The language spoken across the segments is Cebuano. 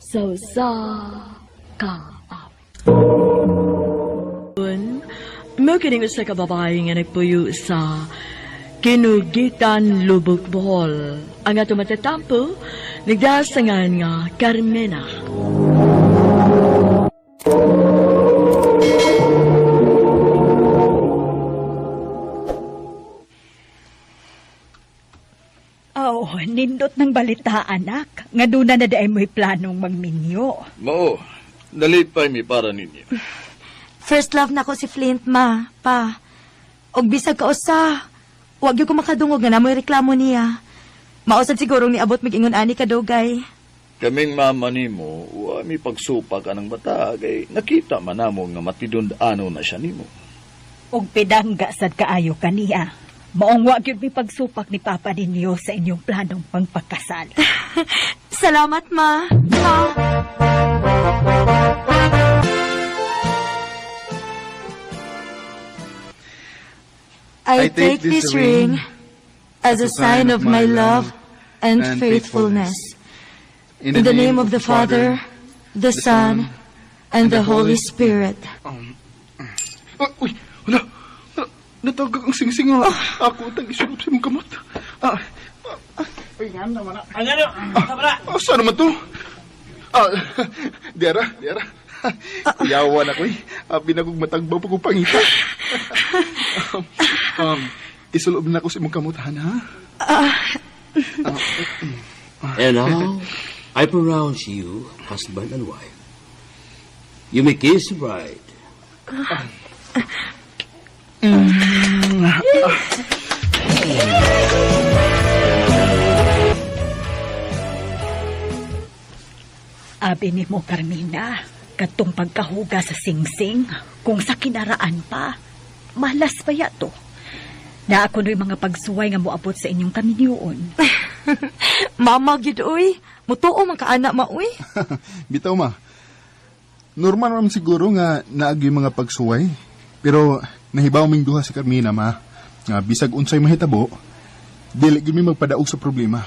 Sa usa ka awit. Mao kining usa ka babae nga nagpuyo sa Kinugitan, Lubuk, Bohol. Ang ato matatampo, nagdasangan nga Carmena. Oh, nindot ng balita, anak. Nga doon na na mo'y planong magminyo. Mao, nalipay mi para ninyo. First love nako si Flint, ma, pa. Og bisag ka usa. Wag gyud ko makadungog nga namoy reklamo niya. Mausad siguro ni abot mig-ingon ani kadugay. Kaming mama nimo, wa mi pagsupa ka ng bata kay nakita man namo nga matidund-ano na siya nimo. Og pidangga sad kaayo kaniya. Maong wa gyud mi pagsupak ni Papa ninyo sa inyong planong pangpakasal. Salamat, ma. Pa. I take this ring as a sign of my love and faithfulness. In the name of the Father, the Son, and the Holy Spirit. Ah, uy, wala. Wala. Natagak ang singsing nga. Ako tag isulop sa imong kamot. Ah, ah, uy, nga naman na. Ano ano? Ah, saan naman to? Ah, diara, diara. Yawa na ko eh. Abi na kong matagbaw pa kong pangita. Isulob na ko sa imong kamot, Han, ha? And now, I pronounce you husband and wife. You may kiss the bride. Abi nimo, Carmina, katong pagkahuga sa singsing, kung sa kinaraan pa, malas pa ya to. Na ako no'y mga pagsuway nga moabot sa inyong kaminyoon. Mama gyud uy. Mutuo man ka ana ma uy. Bitaw ma. Normal man siguro nga naag yung mga pagsuway. Pero nahibaw ming duha si Carmina ma. Nga bisag unsay mahitabo, dili gyud mi magpadaog sa problema.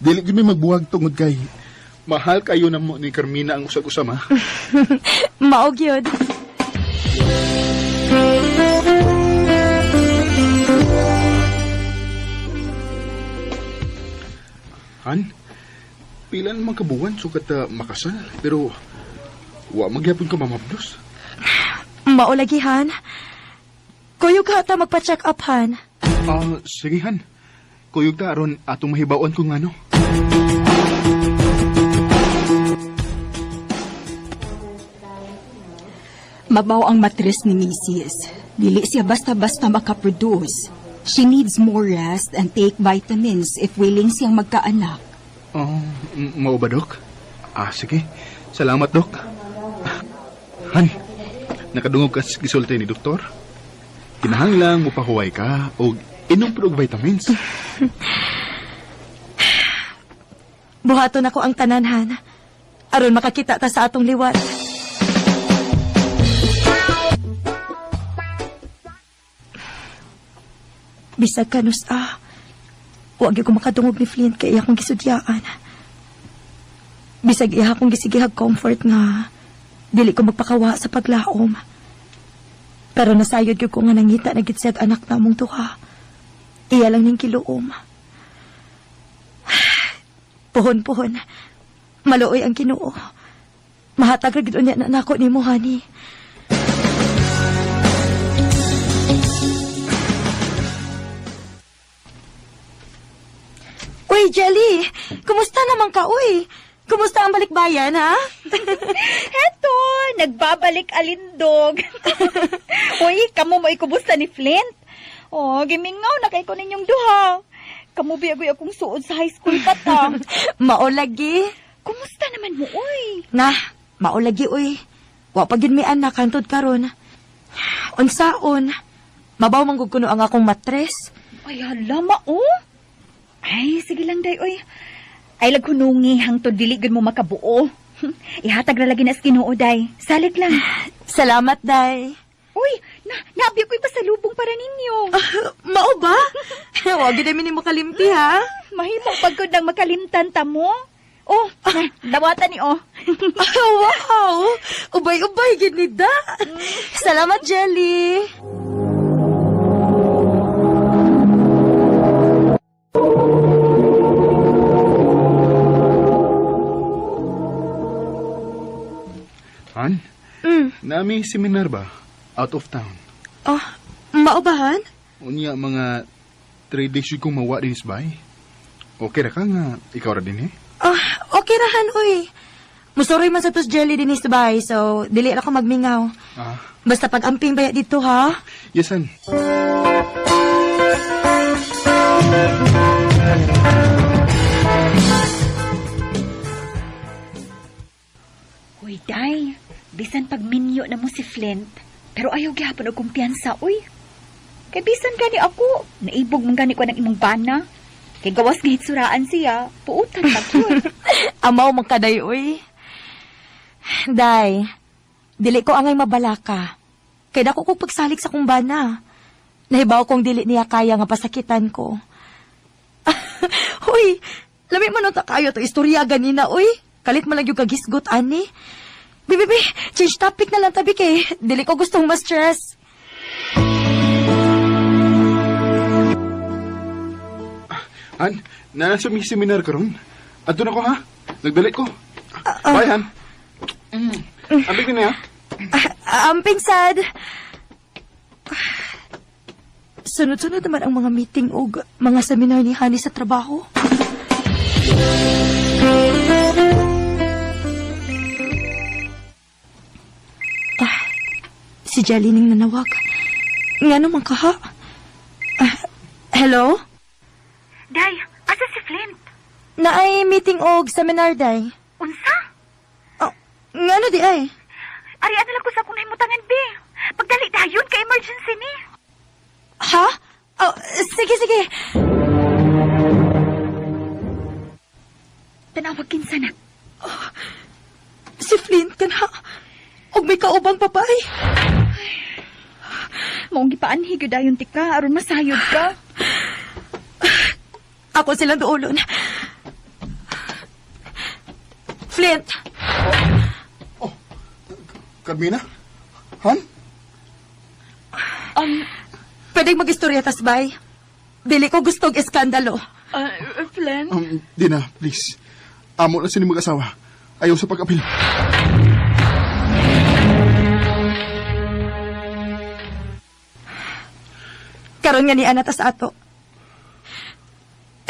Dili gyud mi magbuhag tungod kay mahal kayo na mo ni Carmina ang usag-usa ma. Mao gyud. Han, pila naman kabuwan sukat makasal, pero wa magyapon ka mamabdos. Mao lagi han. Kuyog ka ta magpa-check up han. Ah, sige Han. Kuyog ta aron atong mahibaw-an kung ano. Mabaw ang matres ni Mrs. Dili siya basta-basta makaproduce. She needs more rest and take vitamins if willing siyang magkaanak. Oh, mao ba, Dok? Ah, sige. Salamat, Dok. Han, nakadungog ka sa gisulti ni Doktor? Kinahanglang mupahuway ka og inom pud og vitamins. Buhaton ako ang tanan han. Aron makakita ta sa atong liwat. Bisag kanus ah. Wa gyud ko makadungog ni Flint kay iya akong gisudyaan. Bisag iya akong gisigihag comfort nga dili ko magpakawa sa paglaom. Pero nasayod gyud ko nga nangita na gid siyag anak namong duha. Iya lang ning kiluom. Puhon-puhon. Maluoy ang Ginoo. Mahatag ra gid unya na nako nimo, honey. Uy, Jelly! Kumusta naman ka, uy? Kumusta ang balikbayan, ha? Heto, nagbabalik alindog. Uy, kamo mo ikumusta ni Flint? Oh, gimingaw na kay ko ninyong duha. Kamo biyagoy akong suod sa high school pa ta. Maolagi. Kumusta naman mo, uy? Nah, maolagi, uy. Wa pa gid mi anak hantod karon. Unsaon? Mabaw man gud kuno ang akong matres. Ay, hala, mao. Ay, sige lang, day, uy. Ay, laghunungi, hangtod dili gud mo makabuo. Ihatag ra lagi na sa Ginoo, day. Salig lang. Salamat, day. Uy, na, naabi ako'y pasalubong para ninyo. Mao ba? Wa gid mi nimo kalimti, ha? Mahimo pagkod ng makalimtan ta mo. Oh, dawatan ni oh. Wow! Ubay-ubay, gid ni da. Salamat, Jelly. Han? Nami seminar ba? Out of town. Oh, maubahan? Unya mga 3 days yun kong mawa din bay. Okay ra ka nga ikaw ra din eh. Oh, okay rahan, uy. Musuroy man sa tos Jelly dinis bay, so dili ra ko magmingaw. Ah, Basta pag-amping baya dito, ha? yes han. Uy, day. Bisan pagminyo na mo si Flint, pero ayaw gihapon og kumpiyansa, uy. Kay bisan gani ako, naibog man gani ko ng imong bana. Kay gawas nga hitsuraan siya, puutan pa gyud. Amaw man kaday, uy. Day, dili ko angay mabalaka. Kay dako ko pagsalig sa kong bana. Nahibaw kong dili niya kaya nga pasakitan ko. Huy, lami man unta kayo to istorya ganina, uy. Kalit man lang yung kagisgot, ani. Bi, bi, bi, change topic na lang tabi kay. Dili ko gustong ma-stress. Han, nasa mi seminar karon. Adto na ko ha. Nagdali ko. Bye Han. Ambig din ha. Ah, amping sad. Sunod-sunod naman ang mga meeting og mga seminar ni Honey sa trabaho. Ah, si Jelly ning nanawag. Nga naman kaha. Ah, hello? Day, asa si Flint? Naay meeting og seminar day. Unsa? Oh, ngano di ay? Ari ano lang ko sa akong nahimutangan, be. Pagdali dayon kay emergency ni. Ha? Oh, sige, sige. Tanawag kinsa na. Si Flint kana. Og may kaubang babae. Maong gipaanhi gyud dayon tika aron masayod ka. Ako silang duolon. Flint, Carmina? Han? Pwedeng mag-istorya tas bay. Dili ko gustong eskandalo. Flint? Dina, please. Amo na sini mag-asawa. Ayaw sa pag-apil. Karon nga ni Ana tas ato.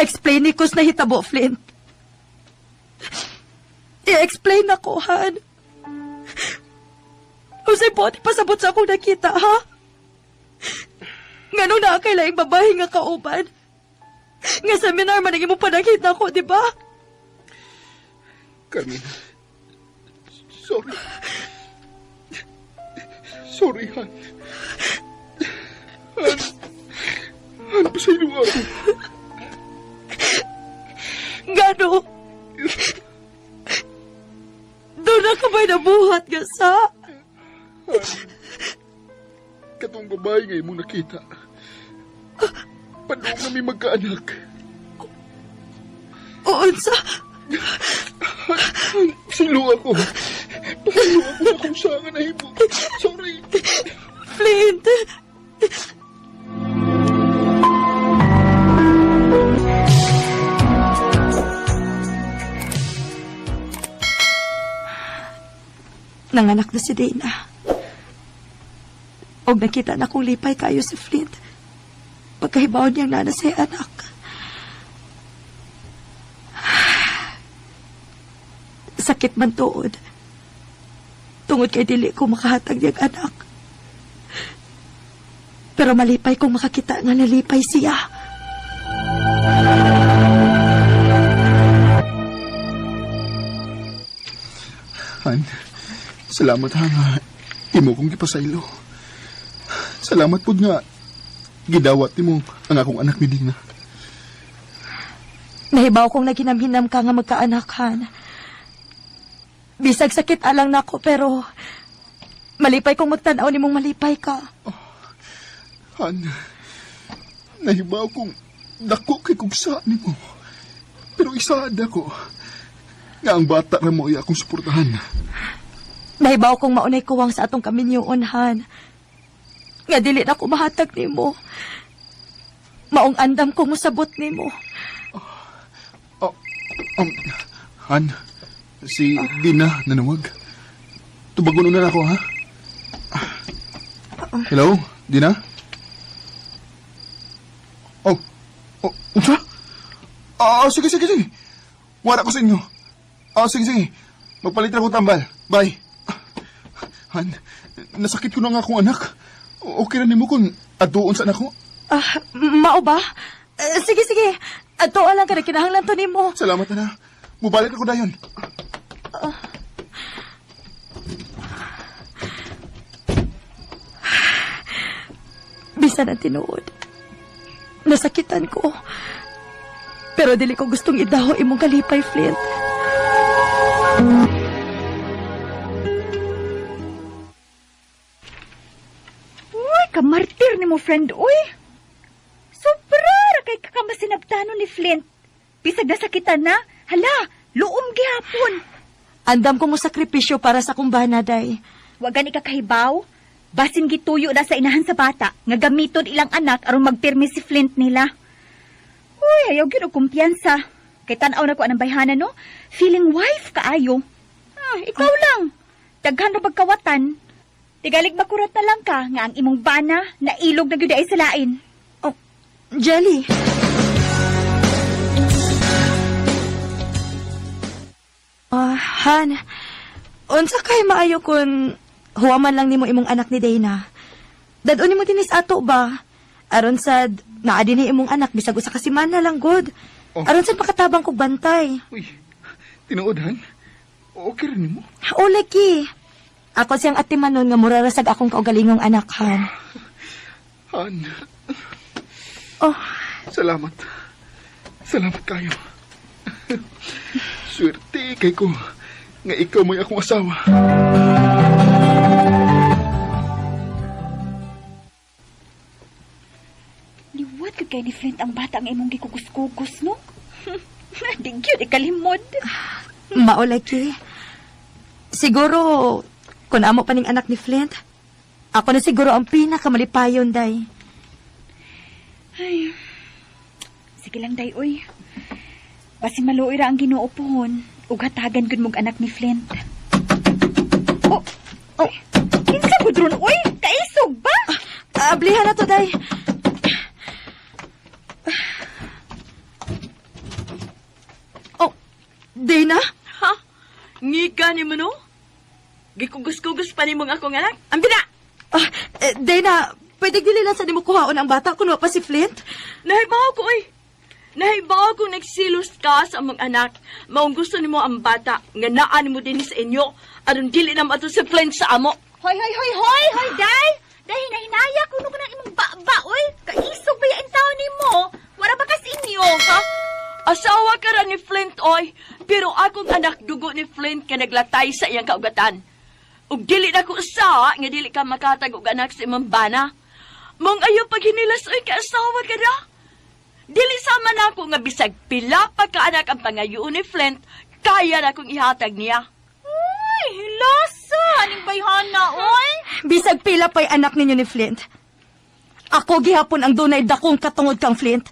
Explain ni kus na hitabo, Flint. I-explain ako, Han. Usay po, pasabot sa akong nakita, ha? Ngano na kay laing babae nga kauban? Nga seminar man ang imong panakita ko, di ba? Carmina. Sorry. Sorry, Han. Han. Han, pasaylo ako. Gano? Doon na ka ba'y nabuhat nga sa? Han. Katong babae nga imong nakita. Padung na may magkaanak. Uunsa? Han, pasaylo ako. Pasaylo ako sa kung saan nga nahimo. Sorry. Flint! Nanganak na si Dana. Og nakita na kong lipay kayo si Flint. Pagkahibaw niyang nana sa anak. Sakit man tuod. Tungod kay dili ko makahatag niyang anak. Pero malipay kong makakita nga nalipay siya. Han, salamat ha nga imo kong gipasaylo. Salamat pud nga gidawat nimo ang akong anak ni Dina. Nahibaw kong naghinam-hinam ka nga magkaanak, Han. Bisag sakit alang nako pero malipay kong magtan-aw nimong malipay ka. Oh, Han, nahibaw kong dako kay kong sa nimo. Pero isaad ako. Nga ang bata ra mo iya akong suportahan. Nahibaw kong maunay kuwang sa atong kaminyoon, Han. Nga dili na ko mahatag nimo. Maong andam ko mosabot nimo. Oh, Han, si Dina nanawag. Tubagon na ako, ha? Hello, Dina? Oh, oh, unsa? Ah, sige, sige, sige. Wala ko sa inyo. Ah, sige, sige. Magpalit na akong tambal. Bye. Han, nasakit ko na nga akong anak. Okay na nimo kung aduon sa anak ko. Ah, mao ba? Eh, sige, sige. Ato lang ka na kinahanglan to nimo. Salamat na. Mubalik ako dayon. Bisan ang tinuod. Nasakitan ko. Pero dili ko gustong idaho imong kalipay, Flint. Uy, kamartir ni mo, friend, uy. Sobra ra kay kakamasinabtano ni Flint. Bisag nasakitan na, hala, luom gihapon. Andam ko mo sakripisyo para sa kumbana, day. Wa gani ka kahibaw. Basin gituyo na sa inahan sa bata nga gamiton ilang anak aron magpirmi si Flint nila. Uy, ayaw gyud og kumpiyansa. Kay tan-aw na ko anang bayhana no. Feeling wife kaayo. Ah, ikaw lang. Daghan ra pagkawatan. Tigalig makurat na lang ka nga ang imong bana nailog na gyud ay sa lain. Oh, Jelly. Ah, Han. Unsa kay maayo kun huwaman lang nimo imong anak ni Dana? Dad-on nimo dinis ato ba? Aron sad naa dinhi imong anak bisag usa ka semana lang gud. Oh. Aron sad makatabang kog bantay. Uy, tinuod, Han. Okay rin nimo. O lagi. Ako siyang atimanon nga mura ra sad akong kaugalingong anak, Han. Han, Oh, salamat. Salamat kayo. Swerte kay ko nga ikaw mo'y akong asawa. Liwat ka kay ni Flint ang bata ang imong gikugus-kugus, no? Di gyud ikalimod. Mao lagi. Siguro kun amo pa ning anak ni Flint, ako na siguro ang pinakamalipayon, day. Ay. Sige lang, day, uy. Basin maluoy ra ang Ginoo pohon ug hatagan gud mog anak ni Flint. Oh, oh. Kinsa gud ron, uy? Kaisog ba? Ablihan na to, day. Oh, Dana? Ha? Ngika ni mo no? Gikugus-kugus pa ni mong akong anak? Ambi na! Ah, Dana, pwede dili lang sa nimo kuhaon ang bata kun wa pa si Flint? Nahibaw ko, oy. Nahibaw ko nagsilos ka sa among anak. Maong gusto nimo ang bata nga naa nimo dinhi sa inyo aron dili na maadto si Flint sa amo. Hoy, hoy, hoy, hoy, hoy, day! Day, hinahinaya kuno ko ng imong ba-ba, uy. Kaisog ba yung taon nimo? Wala ba kas inyo, Ha? Asawa ka ra ni Flint, oy. Pero akong anak dugo ni Flint ka naglatay sa iyang kaugatan. Ug dili na ko usa nga dili ka makatag og anak sa imong bana. Mong ayaw paghinilas, oy, kaasawa ka ra. Dili sama na ako nga bisag pila pa ka anak ang pangayoon ni Flint, kaya na akong ihatag niya. Uy, hilasa! Aning bayhana, oy! Bisag pila pa'y anak ninyo ni Flint. Ako gihapon ang dunay dakong katungod kang Flint.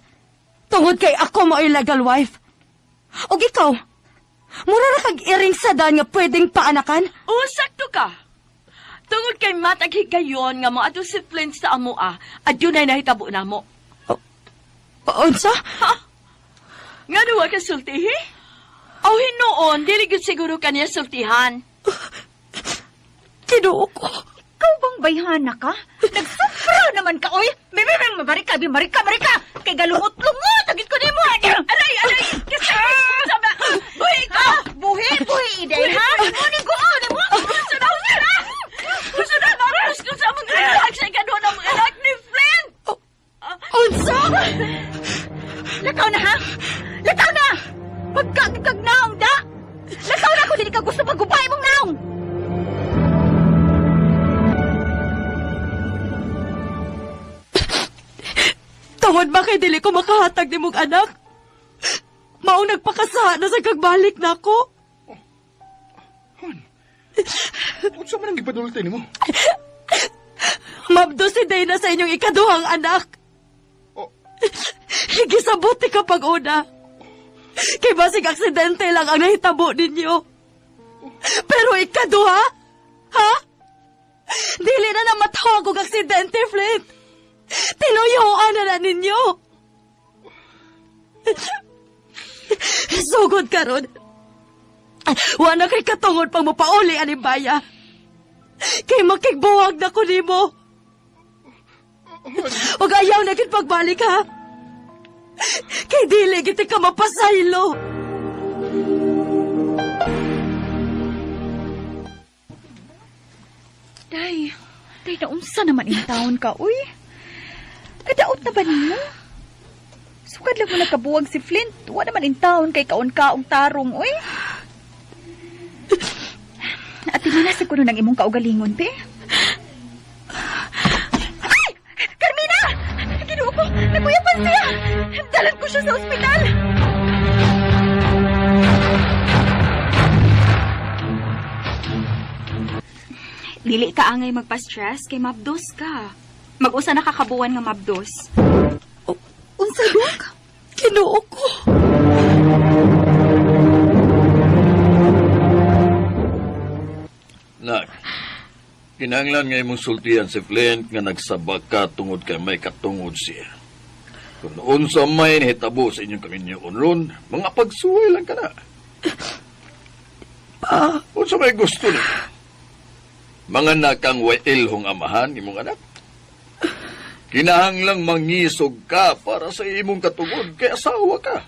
Tungod kay ako mao'y legal wife. Og ikaw, mura ra kag iring sa daan nga pwedeng paanakan? Oo, sakto ka. Tungod kay matag higayon nga moadto si Flint sa amoa, adunay nahitabo namo. Unsa? Ha? Nga duwa ka sultihi? Aw hinuon, dili gyud siguro kaniya sultihan. Kinuo ko. Ikaw bang bayhana ka? Nagsufra naman ka, oy! Bebe, bebe, marika, bebe, marika, marika! Kay galungot-lungot, agit ko nimo! Aray, aray! Kasi, sama! Buhi ka! Buhi, buhi, iday, ha? Mo ni go, ni mo! Gusto na, gusto na! Gusto na, maros ko sa mga anak sa ikaduha ng mga anak ni Flint! Unsa? Lakaw na, ha? Lakaw na! Pagkagkag naong, da! Lakaw na kung dili ka gusto paggubay mong naong! Tungod ba kay dili ko makahatag ni mong anak? Maong nagpakasaha na sa kagbalik na ako? Unsa man ang gipadulti nimo? Mabdo si Dana sa inyong ikaduhang anak. Oh. Gisabot ni kapag una. Kay basig aksidente lang ang nahitabo ninyo. Pero ikaduha? Ha? Dili na na matawag og aksidente, Flint. Tinuyoan na na ninyo. Sugod karon. Wa na kay katungod pang mopauli ani baya. Kay makigbuwag na ko nimo. Ug ayaw na gid pagbalik ha. Kay dili gid ka mapasaylo. Day, day naunsa naman in taon ka, uy. Kadaot na ba nimo? Sukad lang mo nakabuwag si Flint. Wa naman in taon kay kaon-kaong tarong, uy. Ate Nina, siguro ng imong kaugalingon, pe. Ay! Carmina! Ginoo ko! Nakuyapan siya! Dalan ko siya sa ospital! Dili ka angay magpa-stress kay mabdos ka. Mag-usa na kakabuan nga mabdos. Unsa, Dok? Ginoo ko. Nak, kinahanglan nga imong sultihan si Flint nga nagsabak ka tungod kay may katungod siya. Kung unsa may nahitabo sa inyong kaminyoon ron, mga pagsuway lang ka na. Pa, Unsa may gusto ni? Mga nakang way ilhong amahan imong anak. Kinahanglang mangisog ka para sa imong katungod kay asawa ka.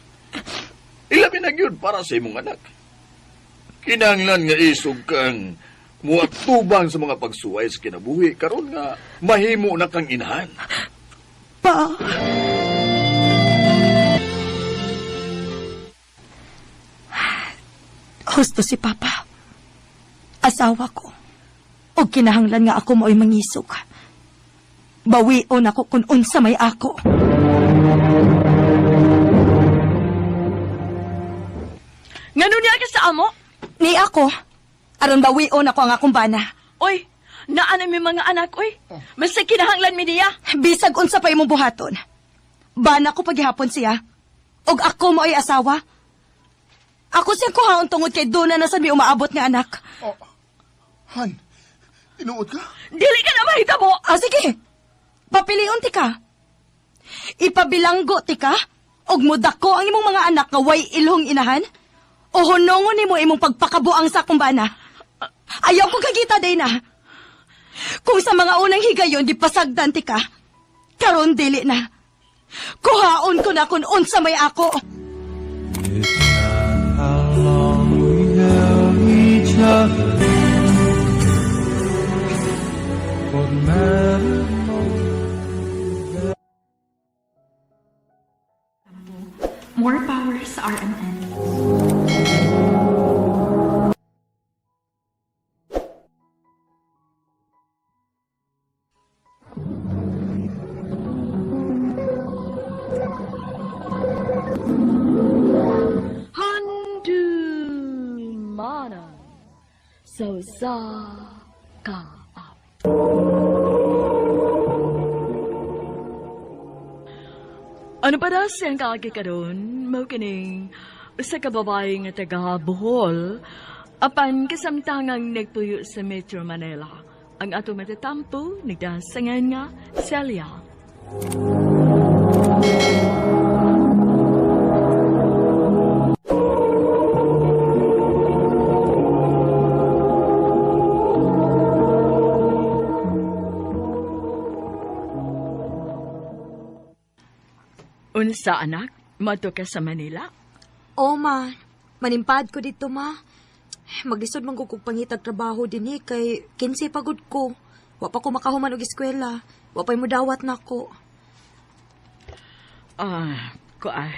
Ilabi na gyud para sa imong anak. Kinahanglan nga isog kang muatubang sa mga pagsuway sa kinabuhi karon nga mahimo na kang inahan. pa. Husto si Papa. Asawa ko. O kinahanglan nga ako mao'y mangisog. Bawion ako kung unsa may ako. Ngano niya ka sa amo? Ni ako. Aron bawion ako ang akong bana. Oy, naa na mi mga anak, oy. Mas kinahanglan mi niya. Bisag unsa pa imong buhaton. Bana ko paghihapon siya. Og ako mao'y asawa. Ako siyang kuhaon tungod kay doon na nasan mi umaabot nga anak. Oh, Han, tinuod ka? Dili ka na mahitabo. Ah, sige. Papilion ti ka. Ipabilanggo ti ka. Og mudako ang imong mga anak nga way ilhong inahan. O hunongon nimo imong pagpakabuang sa akong bana. Ayaw ko kagita, Dana. Kung sa mga unang higayon di pasagdan ti ka, karon dili na. Kuhaon ko na kung unsa may ako. It's not how long we held each other, what matters most. More power sa RMN. Handumana. So sa ka. Ano pa daw siyang kaagi karon? Mao kining usa ka babae nga taga Bohol apan kasamtangang nagpuyo sa Metro Manila. Ang atong matatampo nagdasangan nga Celia. Unsa anak, Madto ka sa Manila? O ma, manimpad ko dito ma. Maglisod man ko kog pangitag trabaho dinhi kay 15 pagod ko. Wa pa ko makahuman og eskwela. Wa pa'y mudawat nako. Ah, ko ah.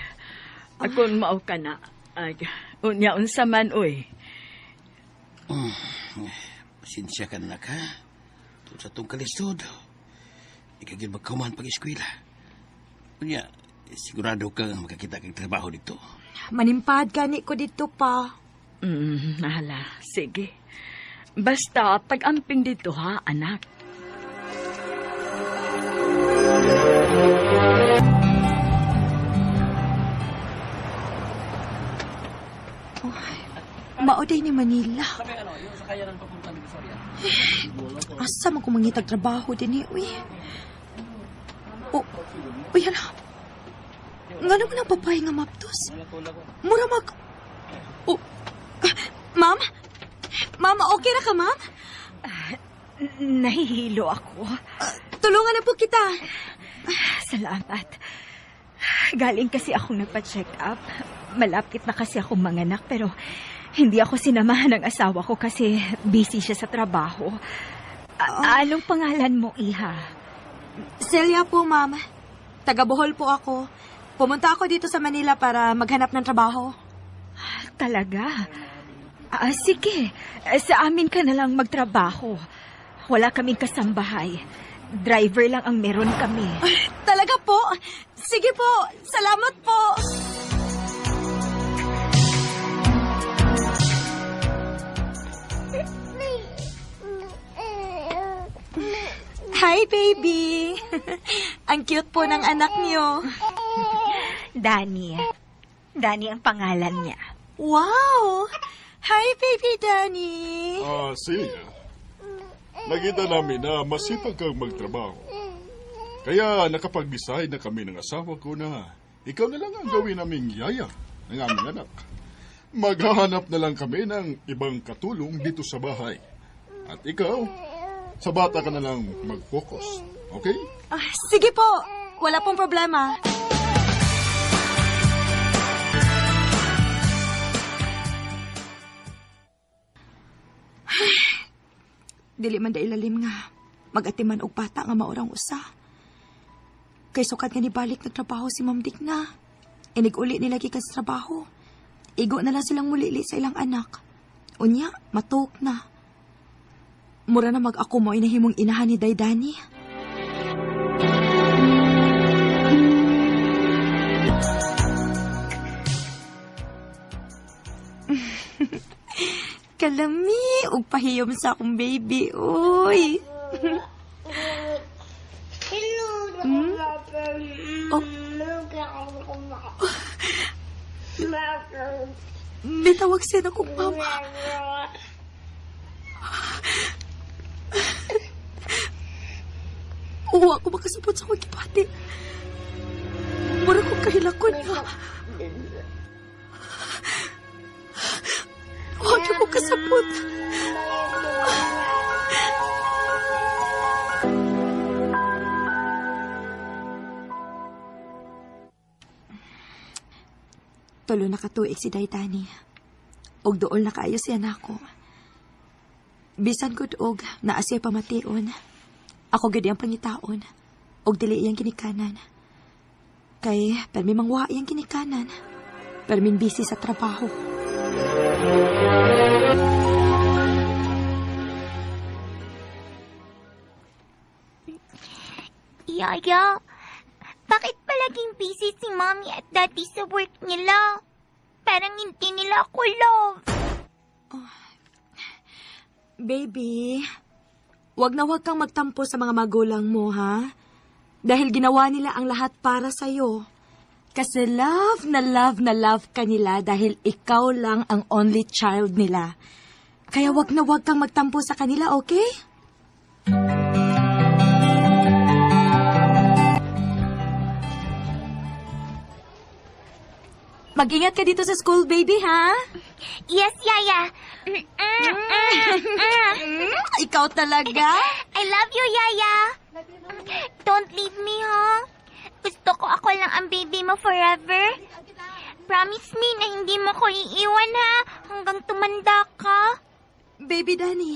Ako mao ka na. Ay, unya unsa man oy. Pasensya ka na ka. Tungod sa itong kalisod. Ikaw gyud magkahuman pag-eskwela. Unya, sigurado ka nga makakita kang trabaho dito. Manimpad gani ko dito pa. Hala, sige. Basta pag-amping dito ha, anak. Mao day ni Manila. Asa man ko mangitag trabaho din eh, uy. Oh, uy, hala. Ngano man ang babae nga maptos? Mura mag... Oh, ah, ma'am? Ma'am, okay ra ka, ma'am? Nahihilo ako. Tulungan na po kita. Salamat. Galing kasi akong nagpa-check up. Malapit na kasi akong manganak pero hindi ako sinamahan ng asawa ko kasi busy siya sa trabaho. Anong pangalan mo, Iha? Celia po, ma'am. Taga Bohol po ako. Pumunta ako dito sa Manila para maghanap ng trabaho. Talaga? Ah, sige. Sa amin ka na lang magtrabaho. Wala kaming kasambahay. Driver lang ang meron kami. Talaga po? Sige po. Salamat po. Hi, baby. Ang cute po ng anak niyo. Danny. Danny ang pangalan niya. Wow! Hi, baby Danny. Ah, Celia. Nakita namin na masipag kang magtrabaho. Kaya nakapag-decide na kami ng asawa ko na ikaw na lang ang gawin naming yaya ng aming anak. Maghahanap na lang kami ng ibang katulong dito sa bahay. At ikaw, sa bata ka na lang mag-focus. Okay? Ah, sige po. Wala pong problema. Dili man dailalim nga magatiman og bata nga maurang usa. Kay sukad nga nibalik nagtrabaho si Ma'am Digna. Inig-uli nila gikan sa trabaho. Igo na lang silang mulili sa ilang anak. Unya, matuk na. Mura na mag ako mo inahimong inahan ni Daydani. Kalami ug pahiyom sa akong baby. Uy. Hmm? Oh. Bitawag siya na kong mama. Oo, ako makasabot sa akong gibati. Mura kong kahilakon niya. Huwag ko kasabot. Tulo na katuig si Daytani. Og dool na kaayo siya nako. Bisan gud og naa siya pamation. Ako gid ang pangitaon. Og dili iyang ginikanan. Kay permi mangwa iyang ginikanan. Permin busy sa trabaho. Yaya, bakit palaging busy si Mommy at Daddy sa work nila? Parang hindi nila ako love. Oh, baby, wag na wag kang magtampo sa mga magulang mo, ha? Dahil ginawa nila ang lahat para sa'yo. Kasi love na love na love ka nila dahil ikaw lang ang only child nila. Kaya wag na wag kang magtampo sa kanila, okay? Mag-ingat ka dito sa school, baby, ha? Yes, Yaya. Ikaw talaga? I love you, Yaya. Don't leave me, ha? Gusto ko ako lang ang baby mo forever. Promise me na hindi mo ko iiwan, ha? Hanggang tumanda ka. Baby Danny.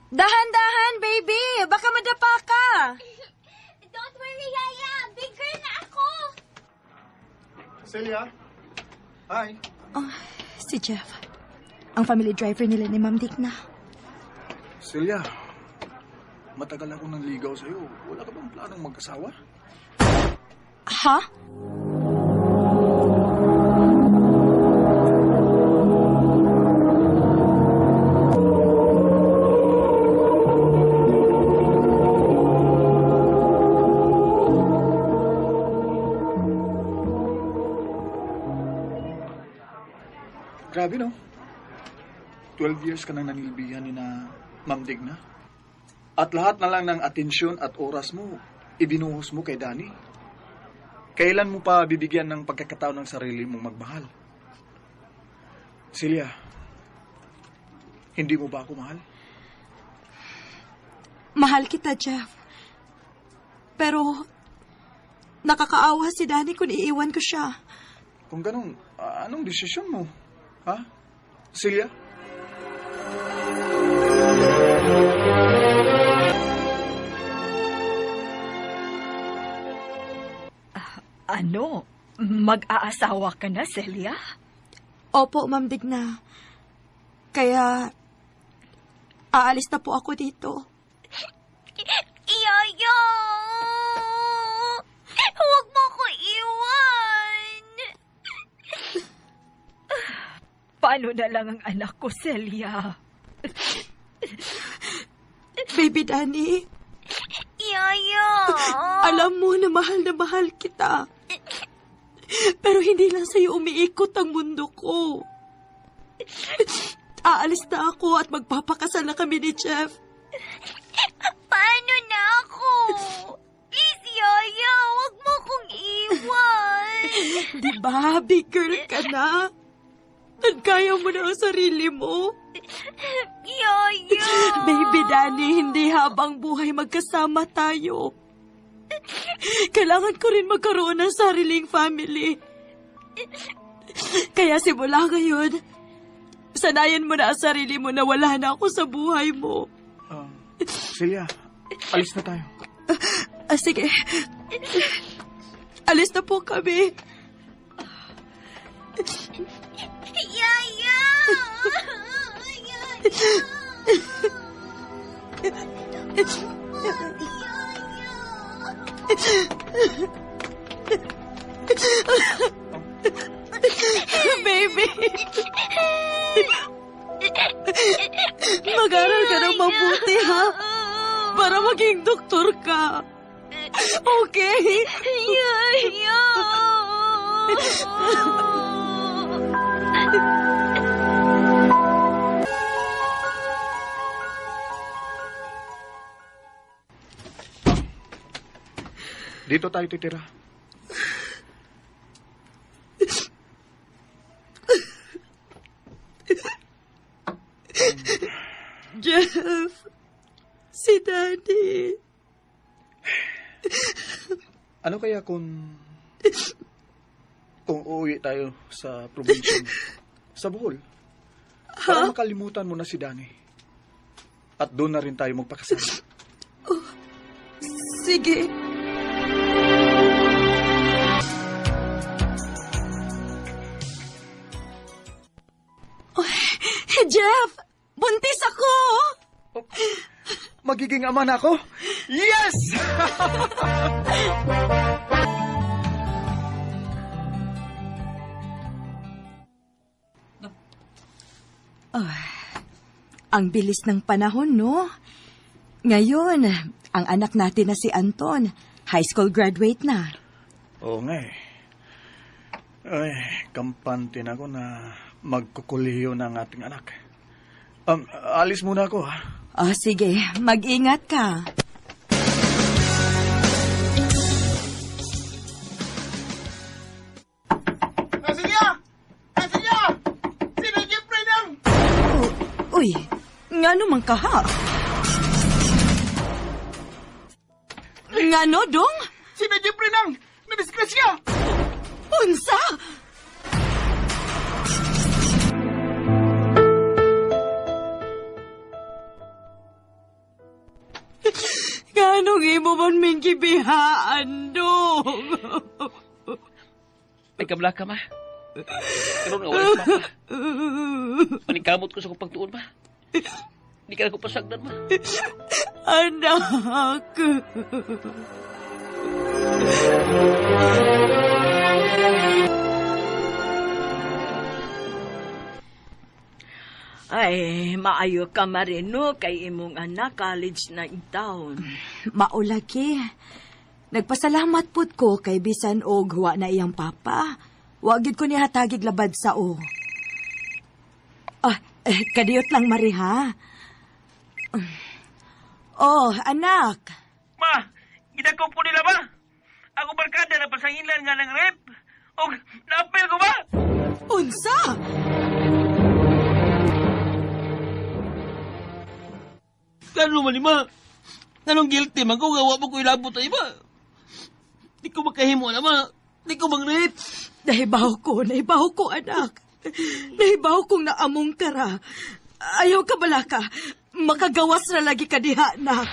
Dahan-dahan, baby! Baka madapa ka! Don't worry, Yaya! Big girl na ako! Celia? Hi. Oh, si Jeff. Ang family driver nila ni Ma'am Digna. Celia, matagal ako nang ligaw sa'yo. Wala ka bang planong mag-asawa? Ha? Grabe, no? 12 years ka nang nanilbihan ni na Ma'am Digna. At lahat na lang ng atensyon at oras mo, ibinuhos mo kay Danny. Kailan mo pa bibigyan ng pagkakataon ng sarili mong magmahal? Celia, hindi mo ba ako mahal? Mahal kita, Jeff. Pero, nakakaawa si Danny kung iiwan ko siya. Kung ganun, anong desisyon mo? Ha? Celia? Ano? Mag-aasawa ka na, Celia? Opo, Ma'am Digna. Kaya, aalis na po ako dito. Yaya! Huwag mo ko iwan! Paano na lang ang anak ko, Celia? Baby Danny. Yaya! Alam mo na mahal kita. Pero hindi lang sa'yo umiikot ang mundo ko. Aalis na ako at magpapakasal na kami ni Jeff. Paano na ako? Please, Yaya, huwag mo kong iwan. Di ba, big girl ka na? At kaya mo na ang sarili mo. Yaya! Baby Danny, hindi habang buhay magkasama tayo. Kailangan ko rin magkaroon ng sariling family. Kaya simula ngayon, sanayan mo na ang sarili mo na wala na ako sa buhay mo. Celia, alis na tayo. Sige. Alis na po kami. Yaya! Baby! Mag-aral ka ng mabuti, ha? Para maging doktor ka. Okay? Yaya! Dito tayo titira. Jeff, si Daddy. Ano kaya kung uuwi tayo sa probinsya mo? Sa Bohol. Para makalimutan mo na si Danny. At doon na rin tayo magpakasal. Oh, sige. Oh, Jeff! Buntis ako! Oh, magiging ama na ako? Yes! Oh, ang bilis ng panahon, no? Ngayon, ang anak natin na si Anton, high school graduate na. Oo nga eh. Ay, kampante na ako na magkukuliyo na ang ating anak. Alis muna ako, ha? Oh, sige. Mag-ingat ka. Celia! Celia! Sino Jeffrey nang? Oh, uy, ngano man ka, ha? Ngano, dong? Sino Jeffrey nang? Nadisgrasya! Unsa? Nganong imo man ming gibihaan, dong? May kabla ka, ma. Karon nga wala si Papa. Paningkamot ko sa akong pagtuon, ma. Di ka na ko pasagdan, ma. Anak. Ay, maayo ka Marino kay imong anak college na in town. Maulaki. Nagpasalamat pud ko kay bisan og huwa na iyang papa. Wa gid ko niya hatagig labad sa o. Ah, kadiyot lang Mari ha. Oh, anak. Ma, gidako po nila ba? Ako barkada na pasangilan nga ng rep. Og naapil ko ba? Unsa? Kano man ma? Anong guilty man ko? Gawa mo ko ilabot ay ba? Di ko makahimo na ma. Di ko mang-rape. Nahibaw ko, anak. Nahibaw kong naamong kara. Ayaw ka balaka. Makagawas na lagi ka diha, anak.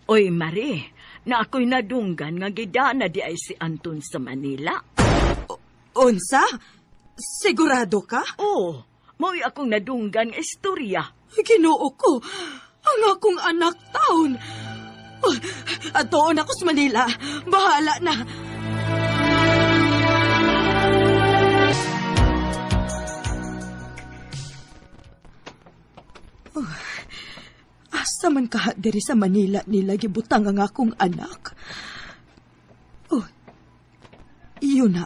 Oy, Mari, na ako'y nadunggan nga gidana di ay si Anton sa Manila. Unsa? Sigurado ka? Oo, mao'y akong nadunggan nga istorya. Ginoo ko, ang akong anak taon. Oh, atoon ako sa Manila. Bahala na. Oh, asa man kaha diri sa Manila nila gibutang ang akong anak? Oh, iyon na.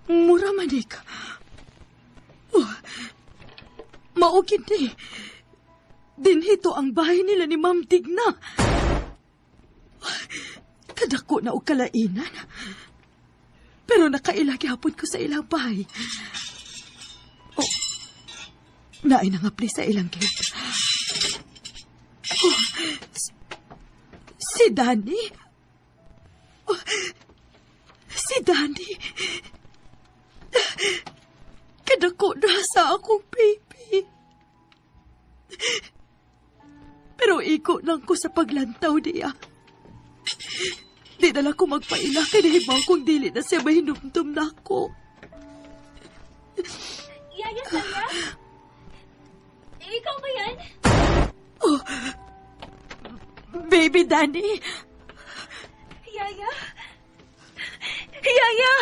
Mura manik. Oh, maukid ni. Dinhito ang bahay nila ni Ma'am Digna. Kadako na og kalainan. Pero nakaila gihapon ko sa ilang bahay. Oh, naay nangapli sa ilang gate. Oh, si Danny. Oh, si Danny. Kadako na sa akong baby. Pero iko lang ko sa paglantaw niya. Di na lang ko magpaila kay nahibaw kung dili na siya mahinumdum na ako. Yaya Sandra? Ikaw ba yan? Oh, baby Danny. Yaya? Yaya!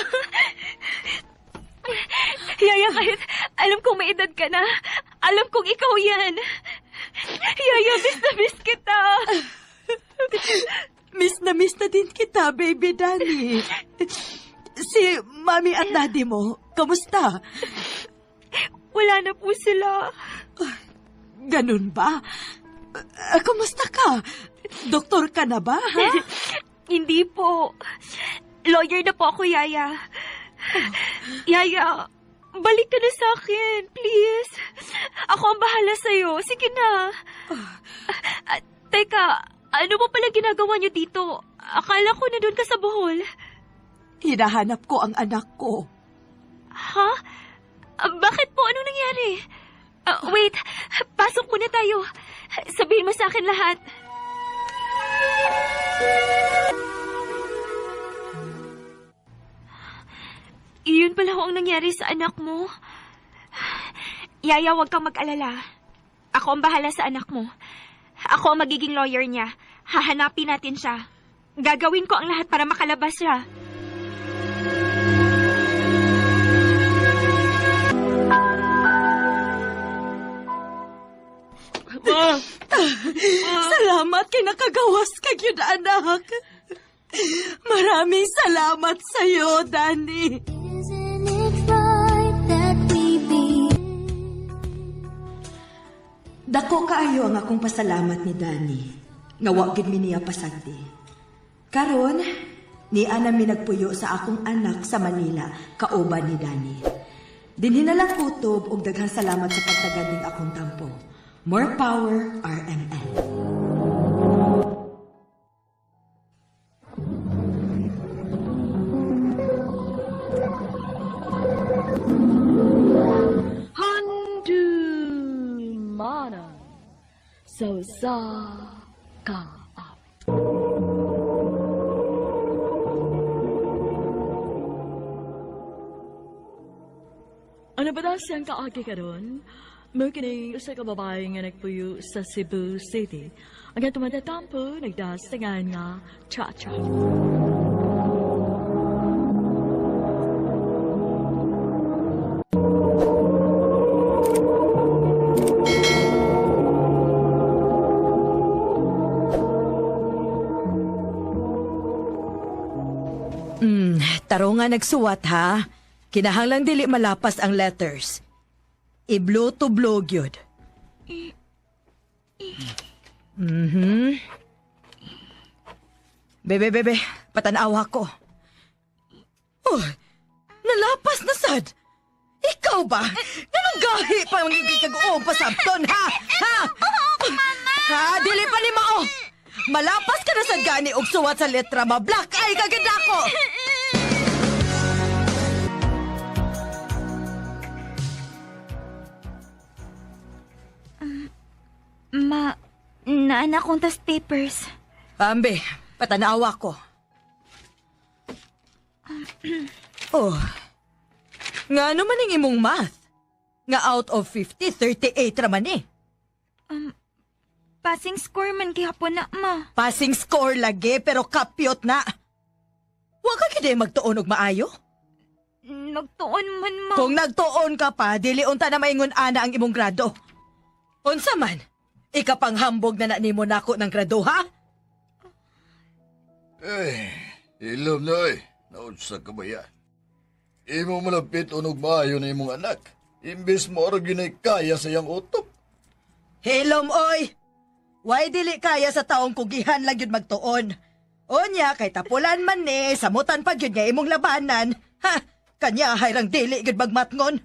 Yaya, kahit alam kong may edad ka na, alam kong ikaw yan. Yaya, miss na miss kita. Miss na miss na din kita, baby Danny. Si mami at daddy mo, kamusta? Wala na po sila. Ganun ba? Kumusta ka? Doktor ka na ba, ha? Hindi po. Lawyer na po ako, Yaya. Yaya, balik ka na sa akin, please. Ako ang bahala sa'yo. Sige na. Teka, ano ba pala ginagawa niyo dito? Akala ko na doon ka sa Bohol. Hinahanap ko ang anak ko. Ha? Bakit po? Anong nangyari? Wait, pasok muna tayo. Sabihin mo sa akin lahat. Iyon pala ho ang nangyari sa anak mo. Yaya, huwag kang mag-alala. Ako ang bahala sa anak mo. Ako ang magiging lawyer niya. Hahanapin natin siya. Gagawin ko ang lahat para makalabas siya. Ma! Salamat kay nakagawas ka gyud, anak. Maraming salamat sa'yo, Danny. Dako kaayo ang akong pasalamat ni Danny. Nga wa gid mi niya pasagdi. Karon, niya na mi nagpuyo sa akong anak sa Manila, kauban ni Danny. Dinhi na lang kutob og daghang salamat sa pagtagad ning akong tampo. More power, RMN. Handumanan sa usa ka awit. Ano ba daw siyang kaagi karon? Mao kining usa ka babae nga nagpuyo sa Cebu City. Ang atong matatampo nagdasangan nga Cha-Cha. Taro nga nagsuwat ha. Kinahanglang dili malapas ang letters. I-blow to blow gyud. Bebe, bebe, patanawa ko. Oh, nalapas na sad. Ikaw ba? Nanong gahi pa ang kag-uong pasabton, ha? Ha? Ha? Dili pa ni mao. Malapas ka na sad gani og suwat sa letra ma. Black eye ka gid ako. Ma, naan akong test papers. Ambe, patanawa ko. Oh. Nga ano man ang imong math? Nga out of 50, 38 raman eh. Passing score man gihapon na, ma. Passing score lagi pero kapyot na. Wa ka gid magtuon og maayo? Nagtuon man, ma. Kung nagtuon ka pa, dili unta na maingon ana ang imong grado. Unsa man? Ikapanghambog na na nimo nako ng grado, ha? Eh, ilom na eh. Naunsa ka ba ya? Imo malapit unog maayo na imong anak. Imbes mo orog yun ay kaya sa iyang utok. Hilom, oy! Why dili kaya sa taong kugihan lang yun magtuon? Onya, kay tapulan man ni, samutan pa yun nga imong labanan. Ha? Kanya hayrang dili yun magmatngon.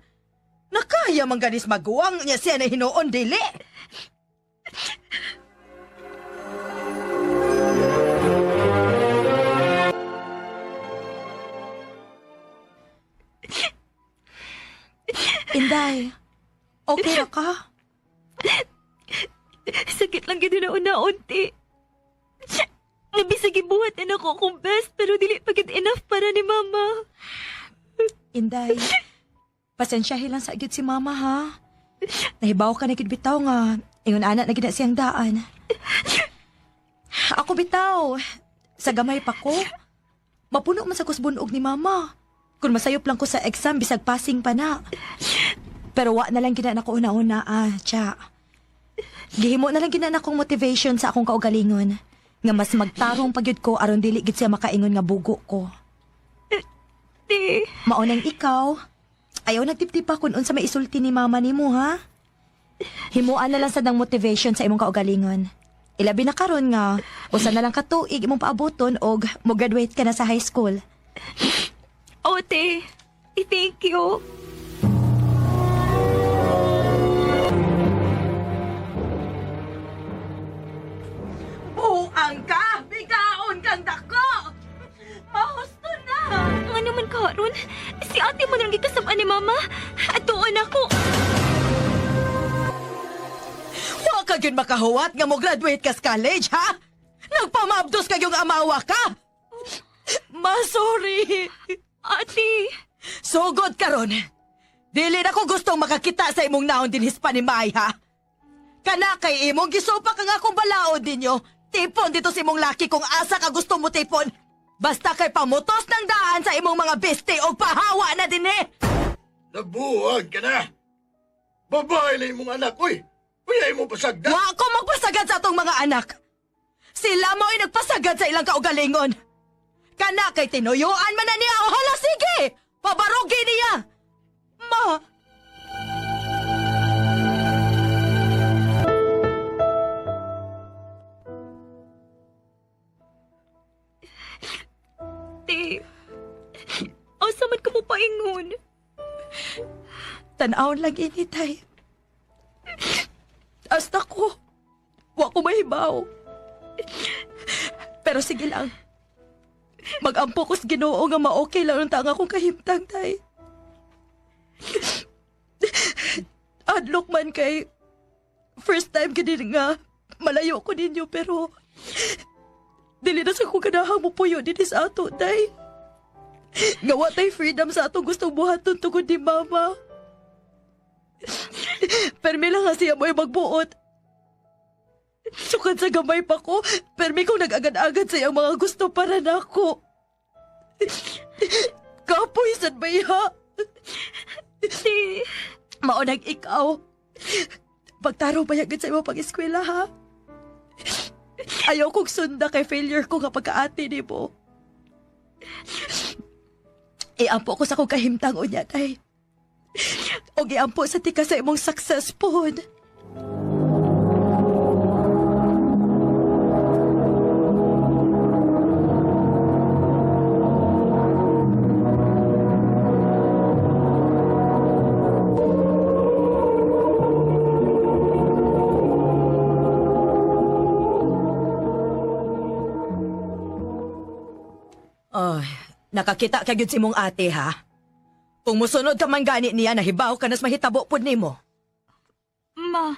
Nakaya man ganis maguwang niya siya na hinuon dili. Inday, okay ra ka? Sakit lang gid na una-unti. Nabisag gibuhat na nako akong best pero dili pa gid enough para ni mama. Inday, pasensyahin lang sa gyud si mama ha. Nahibaw ka na gid bitaw nga ingon ana na gid na siyang daan. Ako bitaw, sa gamay pa ko. Mapuno man sa kusbunog ni mama. Kung masayop lang ko sa exam bisag passing pa na. Pero wa na lang gid na ako una-una ah, tsa. Gihimo na lang gid na akong motivation sa akong kaugalingon. Nga mas magtarong pagyud ko aron dili gid siya makaingon nga bugo ko. Ti, Maunang ikaw. Ayaw nagtiptip pa kun unsa may isulti ni mama nimo ha. Himuan na lang sad ang motivation sa imong kaugalingon. Ilabi na karon nga usa na lang ka tuig imong paaboton og mo-graduate ka na sa high school. oh, te. Thank you. Buang ka! Bigaon kang dako! Mahusto na! Ano man karon? Si ate mo nang gikasab ni mama. Atuon ako. Wa ka gyud makahuwat nga mo-graduate ka sa college, ha? Nagpamabdos ka yung amawa ka! Ma, sorry! Ate, Sugod karon. Dili na ko gustong makakita sa imong naon dinhis pa ni May, ha? Kana kay imong gisupa ka nga akong balaod ninyo. Tipon dito sa imong laki kung asa ka gusto mo tipon. Basta kay pamutos ng daan sa imong mga beste o pahawa na din eh. Nabuhag ka na! Babae na imong anak, uy! Uy, mo pasagdan! Wa ko magpasagad sa atong mga anak. Sila mo'y nagpasagad sa ilang kaugalingon. Kana kay tinuyuan man na niya o hala sige! Pabarugi niya! Ma! te. Asa man ka mo paingon? Tanawon lang ini, tay. Hasta ko. Wa ko mahibaw. Pero sige lang. Mag-ampo ko sa Ginoo nga ma-okay lang ang tanga akong kahimtang, tay. Adlok man kay first time gid nga malayo ko ninyo pero dili na sa ko ganahang mupuyo dinhi sa ato, tay. Nga wa tay freedom sa atong gustong buhaton tungod ni mama. Permi lang nga siya mo'y magbuot. Sukad sa gamay pa ko, permi kong nag-agad-agad sa iyang mga gusto para nako. Kapoy, sad ba iya? Ti. Maunag ikaw. Pagtaro pa yagad sa imong pag-eskwela, ha? Ayaw kong sunda kay failure ko nga pagkaate ni mo. Iampo ko sa kong kahimtang unya, day. O giampo sa tika sa imong success pod. Ay, nakakita ka gyud sa imong ate, ha? Kung musunod ka man gani niya, nahibaw ka nas mahitabo pod nimo. Ma.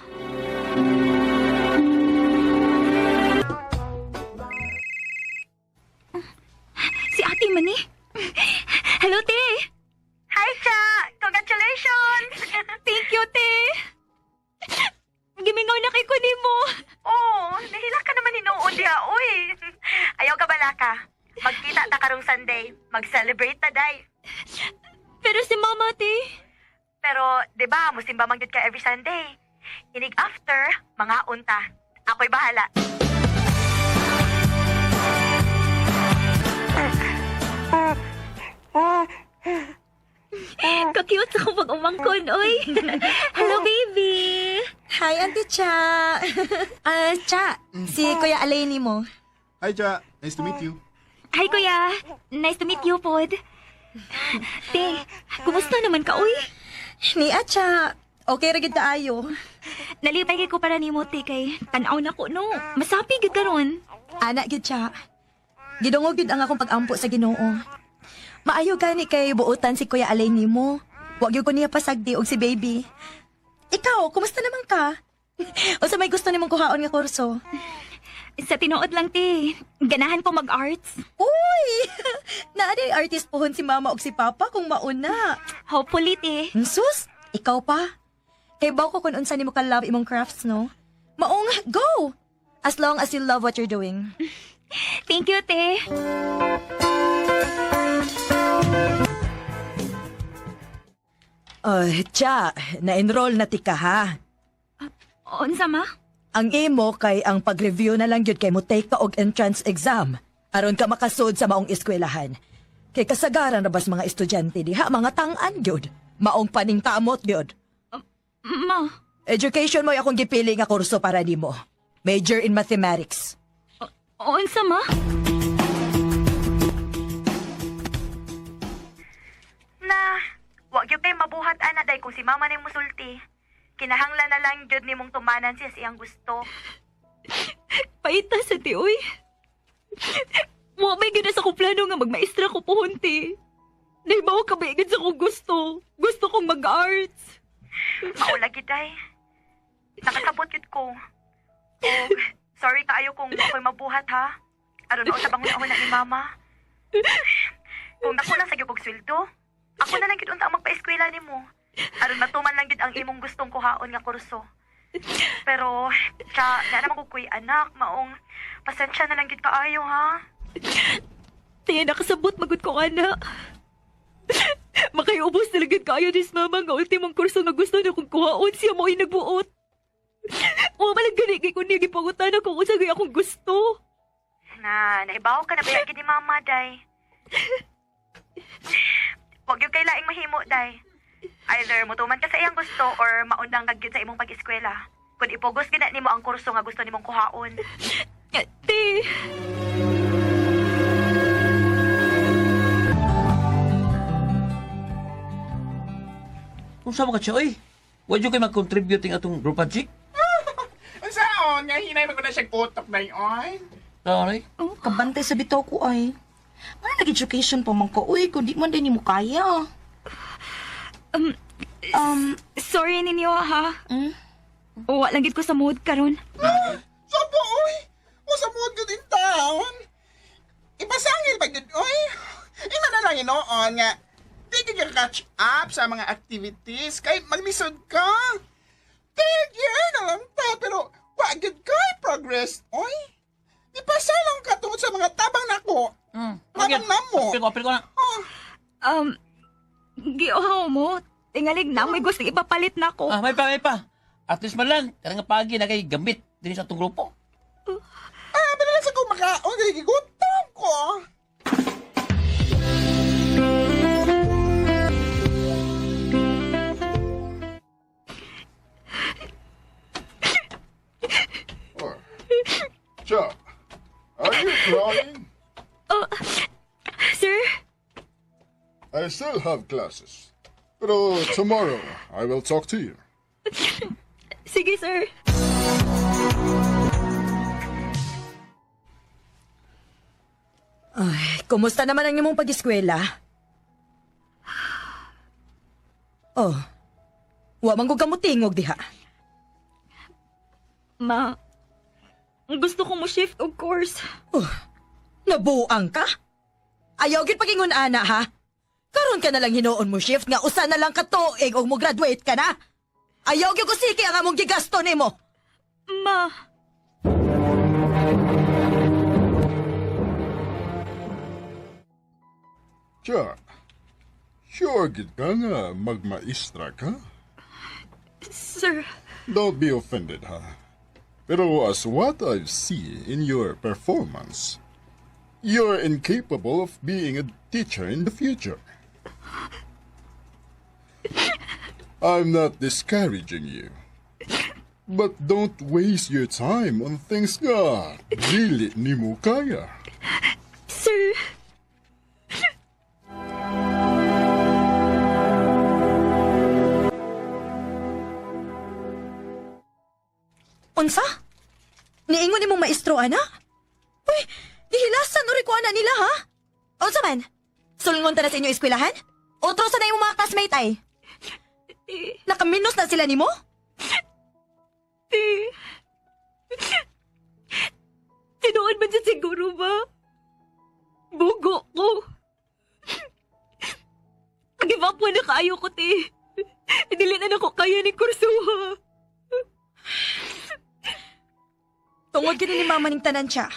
Si ate man eh. Hello, te. Hi, Cha! Congratulations! Thank you, te. Gimingaw na kay kunin mo. Oh, nahila ka naman hinuon diha, uy. Ayaw ka balaka. Magkita ta karong Sunday. Mag-celebrate ta, day. Pero si mama, te. Pero, di ba, musimba man gyud ka every Sunday. Inig after, mga unta. Ako'y bahala. Ka-cute sa akong pag-umangkon, oy. Hello, baby. Hi, Auntie Cha. Cha, si Kuya Alaini mo. Hi, Cha. Nice to meet you. Hi, Kuya. Nice to meet you, pod. Te, kumusta naman ka, uy? Ni Cha. Okay ra gid kaayo. Nalipay kay ko para nimo, te, kay tan-aw na ko, no. Masapi gid karon. Ana gid Cha. Gidungog gid ang akong pag-ampo sa Ginoo. Maayo gani kay buotan si Kuya Alaini mo. Wa gyud ko niya pasagdi og si baby. Ikaw, kumusta naman ka? Unsa may gusto nimong kuhaon nga kurso? Sa tinuod lang, te. Ganahan ko mag-arts. Uy! Naa day artist pohon si mama og si papa kung mauna. Hopefully, te. Sus, ikaw pa. Kay baw ko kung unsa nimo ka love imong crafts, no? Maong go! As long as you love what you're doing. Thank you, te. Ay, Cha, na-enroll na tika ha. Unsa ma? Ang imo kay ang pag-review na lang gyud kay mo take ka og entrance exam aron ka makasud sa maong eskwelahan. Kay kasagaran ra bas mga estudyante diha mga tang-an gyud. Maong paningkamot gyud. Ma, Education mo'y akong gipili nga kurso para nimo. Major in mathematics. unsa ma? Na, wag gyud kay mabuhat ana day kung si mama ni musulti. Kinahanglan na lang gyud nimong tumanan siya sa iyang gusto. Paita sa ti, uy. Wa may gina sa akong plano nga magmaestra ko pohon, ti. Nahibaw ka ba igid sa akong gusto. Gusto kong mag-arts. Maula gid day. Nakasabot gyud ko. Og sorry kaayo kung ako'y mabuhat ha. Aron na sa bangon na ni mama. Kung dako lang sa gyud kog sweldo, ako na lang gyud unta ang magpa-eskwela nimo. Aron matuman lang gyud ang imong gustong kuhaon nga kurso. Pero, cha, na naman ko kuy anak, maong pasensya na lang gyud kaayo ha. Ti, nakasabot magud ko ana. Makaiubos na lang gyud kaayo ni mama nga ultimong kurso nga gusto na kong kuhaon siya mo'y nagbuot. Wa man lang gani kay kun niya gipangutana kung unsa gyud akong gusto. Na, naibaw ka na ba gyud ni mama, day? Wag gyud kay laing mahimo, day. Either mutuman ka sa iyang gusto or maundang ka gyud sa imong pag-eskwela. Kung ipugos gyud na nimo ang kurso nga gusto nimong kuhaon. Ti, Kung sa mga siya, oy. Wa jud kay mag-contribute ing atong group project. Unsaon nga hinay man ko na siya utok na yon. Sorry. Oh, kabantay sa bitaw ko ay. Ano nag-education pa man ko, uy, kung di man din mo kaya. Sorry ninyo, ha? Wa lang gid ko sa mood karon. Sopo oy. Usa mood gud in town. Ipasangil pa gud oy. Ina na lang inoon nga di ka catch up sa mga activities kay maglisod ka. Third year na lang ta, pero wa gyud kay progress, oy. Ipasa lang ka tungod sa mga tabang nako. Tabang namo. Apil ko, apil ko na. Giuhaw mo. Tingalig na, may gusto ipapalit na ko. Ah, may pa, may pa. At least man lang, karang nga pagi na kay gamit din sa atong grupo. Ah, pero lang sa kong makaon, kay gigutom ko. Cha, are you crying? Oh, sir? I still have classes. Pero tomorrow, I will talk to you. Sige, sir. Ay, kumusta naman ang imong pag-eskwela? Oh, wa man ko kamutingog diha. Ma, gusto ko mo shift of course. Oh, nabuang ka? Ayaw gid pagingon ana ha. Karon ka na lang hinuon mo shift nga usa na lang ka tuig og mo graduate ka na. Ayaw gyud ko sige ang among gigasto nimo. Ma, Cha, sure gid ka nga magmaestra ka? Sir. Don't be offended, ha? Pero as what I see in your performance, you're incapable of being a teacher in the future. I'm not discouraging you. But don't waste your time on things nga dili nimo kaya. Sir. Unsa? Niingon imong maestro ana? Uy, gihilasan uri ko ana nila ha? Unsa man? Sulngon ta na sa inyo eskwelahan? Otro sa na imong mga classmate ay? Nakaminos na sila nimo? Ti. Tinuod man siya siguro ba? Bugo ko. Give up na kaayo ko, ti. Dili na nako kaya ni kursuha. Tungod gini ni mama ning tanan siya.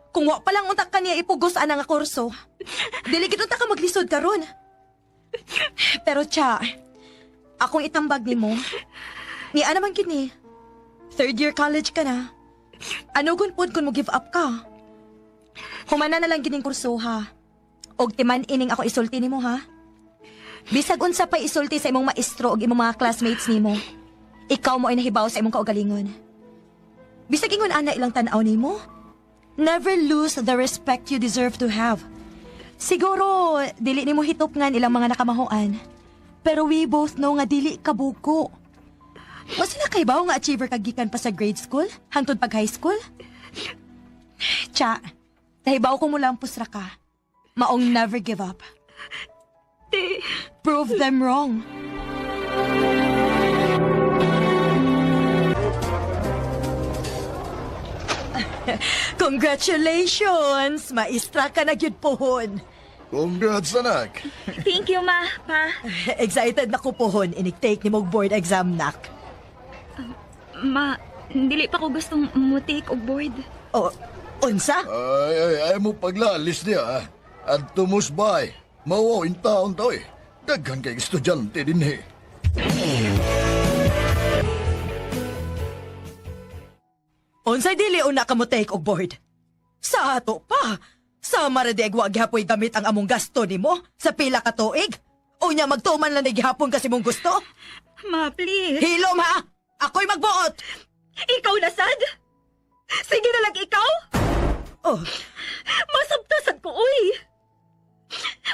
Kung wa pa lang unta ka niya ipugos ana nga kurso, dili gid unta ka maglisod karon. Pero cha, akong itambag nimo. Ni ana man kini. Third year college ka na. Ano gun pod kung mo give up ka? Humana na lang gining kurso ha. Og timan ining ako isulti nimo ha. Bisag unsa pa isulti sa imong maestro og imong mga classmates nimo. Ikaw mo ay nahibaw sa imong kaugalingon. Bisag ingon ana ilang tan-aw nimo. Never lose the respect you deserve to have. Siguro dili nimo hitop ngan ilang mga nakamahoan. Pero we both know nga dili ka buko. Wa sila kay bawo nga achiever ka gikan pa sa grade school hangtod pag high school? Cha, nahibaw ko mo lampos ra ka. Maong never give up. Te. Prove them wrong. Congratulations! Maestra ka na gyud pohon. Congrats, anak. Thank you, ma, pa. Excited na ko pohon inig-take ni mog board exam nak. Ma, dili pa ko gustong mo take og board. Oh, unsa? Ay, ay, ay mo paglalis niya, ah. At tumusbay. Mawaw in taon to eh. Daghan kay estudyante din eh. Unsay dili una ka mo take og board? Sa ato pa. Sa maradeg wa gihapoy gamit ang among gasto nimo sa pila ka tuig. Unya magtuman lang na gihapon kasi mong gusto. Ma, please. Hilom ha! Ako'y magbuot! Ikaw na, sad? Sige na lang ikaw? Oh. Masabtasad ko, uy!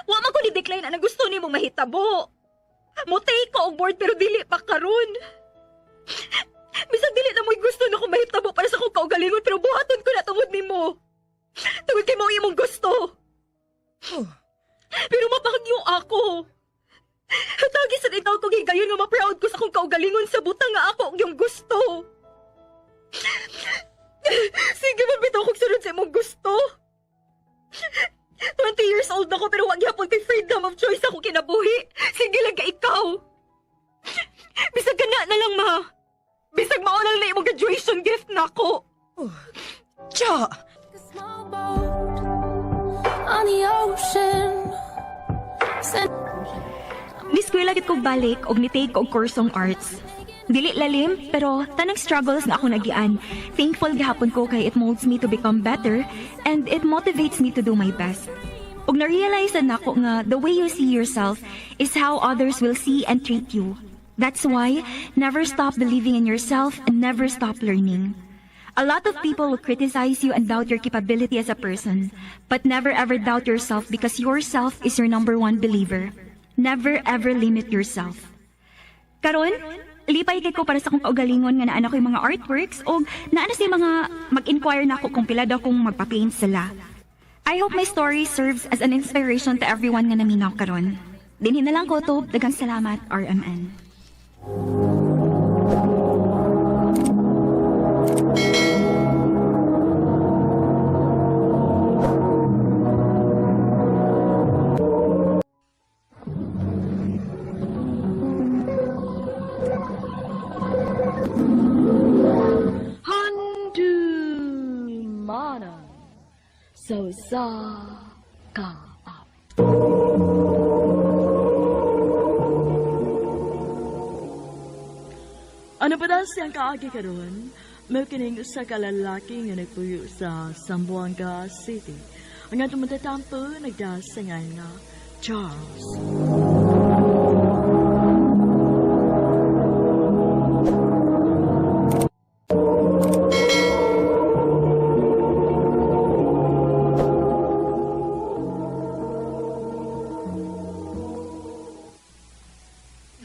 Wa man ko ni-decline ang gusto nimo mahitabo. Mo take ko og board pero dili pa karon. Bisag dili na mo'y gusto na ko mahitabo para sa akong kaugalingon pero buhaton ko na tungod nimo. Tungod kay mao imong gusto. Oh. Pero mapahagyo ako. Hatagi sa itaw ko higayon nga ma-proud ko sa akong kaugalingon sa butang nga ako ang iyong gusto. Sige man bitaw kong sunod sa imong gusto. 20 years old na ko pero wag gyapon kay freedom of choice ako kinabuhi. Sige lang ka ikaw. Bisag ka na lang, ma. Bisag mao lang na imong graduation gift nako. Oh, Cha! On the ocean. Niskwela gid ko balik og ni-take og kursong arts. Dili lalim, pero tanang struggles nga ako nagian. Thankful gihapon ko kay it molds me to become better and it motivates me to do my best. Ug na-realize na nako nga the way you see yourself is how others will see and treat you. That's why never stop believing in yourself and never stop learning. A lot of people will criticize you and doubt your capability as a person, but never ever doubt yourself because yourself is your number one believer. Never ever limit yourself. Karon, lipay kay ko para sa akong kaugalingon nga naa na ko'y mga artworks o naa na say mga mag-inquire na ako kung pila daw kung magpa-paint sila. I hope my story serves as an inspiration to everyone nga naminaw karon. Dinhi na lang ko to. Daghang salamat, RMN. Handumana. So sa ka. Ano pa daw siyang kaagi karon? May kining usa ka lalaki nga nagpuyo sa Zamboanga City. Ang atong matatampo nagdasangan nga Charles.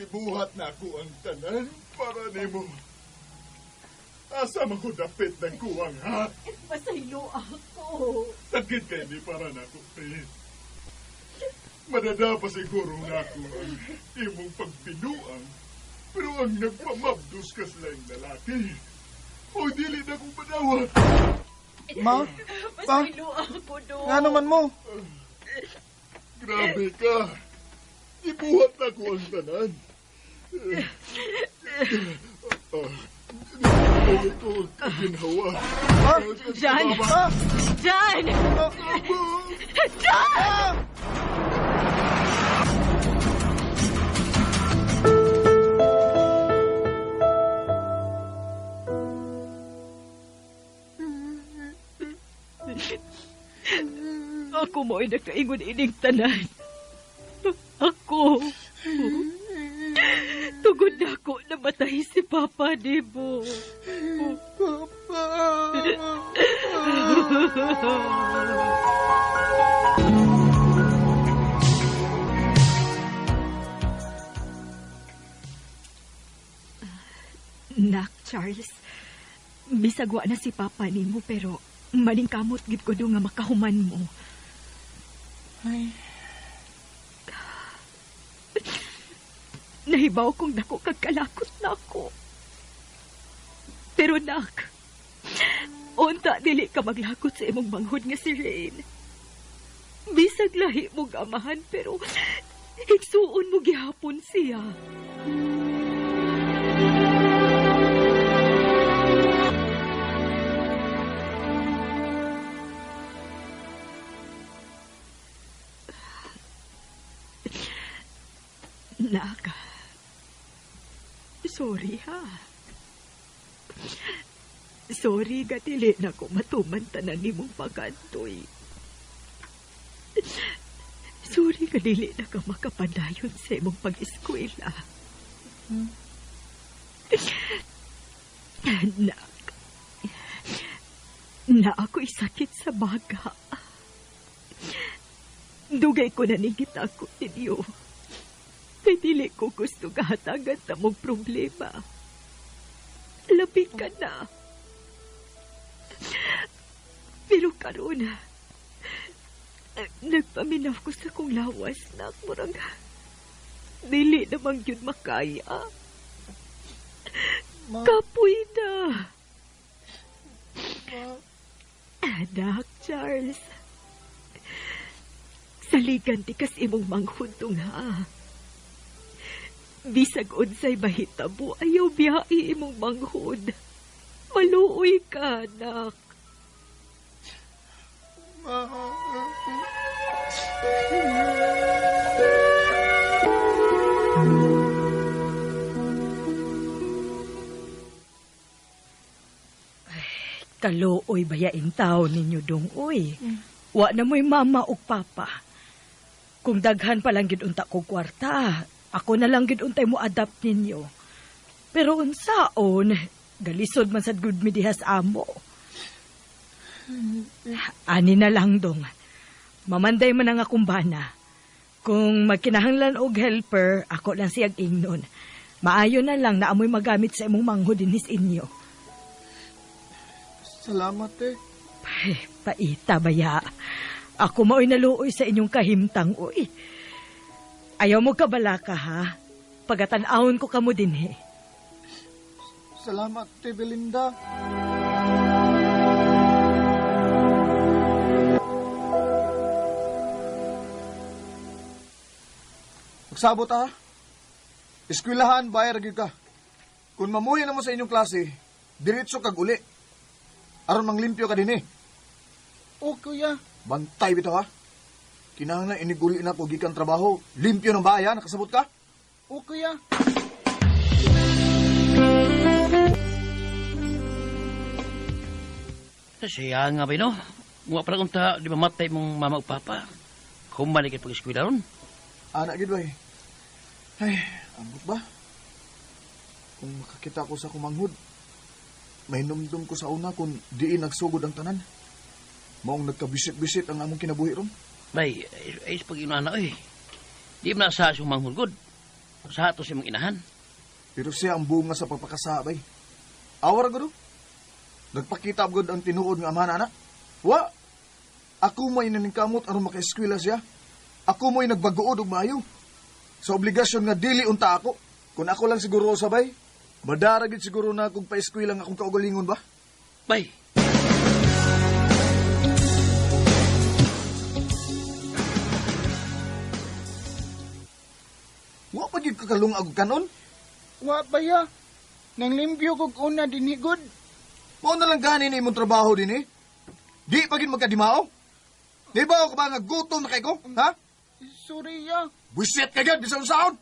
Gibuhat na ako ang tanan para nimo. Asa man ko dapit ng kuwang, ha? Pasaylo ako. Sakit kay ni para na ako, pre. Madada pa siguro na ako ang imong pagbinuang. Pero ang nagpamabdos ka sa laing lalaki, o dili na kong madawat. Ma? Pa? Pasaylo ako do. Nga naman mo? Grabe ka. Ibuhat na ko ang tanan. Dili ko ginhawa. Jan! Jan! Jan! Ako mo'y nakaingon ining tanan. Ako. Tugod na ako namatay si Papa Nebo. Papa! Nak, Charles, bisagwa na si Papa nimo pero maningkamot gid ko do nga makahuman mo. Ay. Nahibaw kong dako kag kalakot na ako. Pero nak, unta dili ka maglakot sa imong manghod nga si Rain. Bisag lahi mo amahan pero higsuon mo gihapon siya. Nak, sorry ha. Sorry, gatili na ko matuman tanan nimong pagkantoy. Sorry, kadili na ka makapadayon sa imong pag-eskwela. Nak, na ako'y sakit sa baga. Dugay ko na nigita ko ninyo. Kay dili ko gusto kahatagan sa mong problema. Labi ka na. Pero karon, nagpaminaw ko sa kong lawas na murag dili namang yun makaya. Ma. Kapoy na. Ma. Anak, Charles. Saligan ti kas imong manghudtong ha. Bisag unsay mahitabo, ayaw biyai imong manghod. Maluoy ka, anak. Ma. Kaluoy bayain tao ninyo dong, uy. Wa na mo'y mama ug papa. Kung daghan pa lang gid unta ko kwarta, ako na lang gid untay mo adapt ninyo. Pero unsaon, galisod man sad gud mi diha sa amo. Ani na lang dong. Mamanday man ang akong bana. Kung magkinahanglan og helper, ako lang siyag ingnon. Maayo na lang na amoy magamit sa imong manghod dinhis inyo. Salamat eh. Ay, paita baya. Ako maoy naluoy sa inyong kahimtang, uy. Ayaw mo kabalaka, ha? Pagatan-awon ko kamo dinhi. Salamat, Te Belinda. Magsabot, ha? Eskwelahan, bayar gyud ka. Kung mamuhi na mo sa inyong klase, diretso kag uli. Aron manglimpyo ka din eh. O, kuya. Bantay bitaw, ha? Kinahanglan iniguli na ko gikan trabaho. Limpyo ng bahay, ha? Nakasabot ka? O, kuya. Siya nga ba, no? Nga pala kung ta, di ba matay mong mama o papa? Kung malikit pag-eskwela ron. Anak, gid, bay. Ay, ambot ba? Kung makakita ko sa kumanghod, may numdum ko sa una kung diin nagsugod ang tanan. Maong nagkabisit-bisit ang among kinabuhi ron. Bay, ay pag inana, oy. Di mo na sa siyang manghulgod. Sa ato siyang inahan. Pero siya ang bunga sa pagpakasabay. Awar gud. Nagpakita gud ang tinuod nga amahan, anak. Wa! Ako mo'y naningkamot aron makaeskwela siya. Ako mo'y nagbagood og maayo. Sa obligasyon nga dili unta ako. Kung ako lang siguro sabay, madara gid siguro na akong paeskwela nga akong kaugalingon ba? Bay! Wa pa gyud kakalungag og kanon? Wa pa ya. Nang limpyo kog una dinhi gud. Mao na lang gani ni imong trabaho dinhi. Di pa gyud magkadimao. Di ba ka ba nga gutom na kay ko, ha? Sorry ya. Buisit ka gyud bisan unsaon.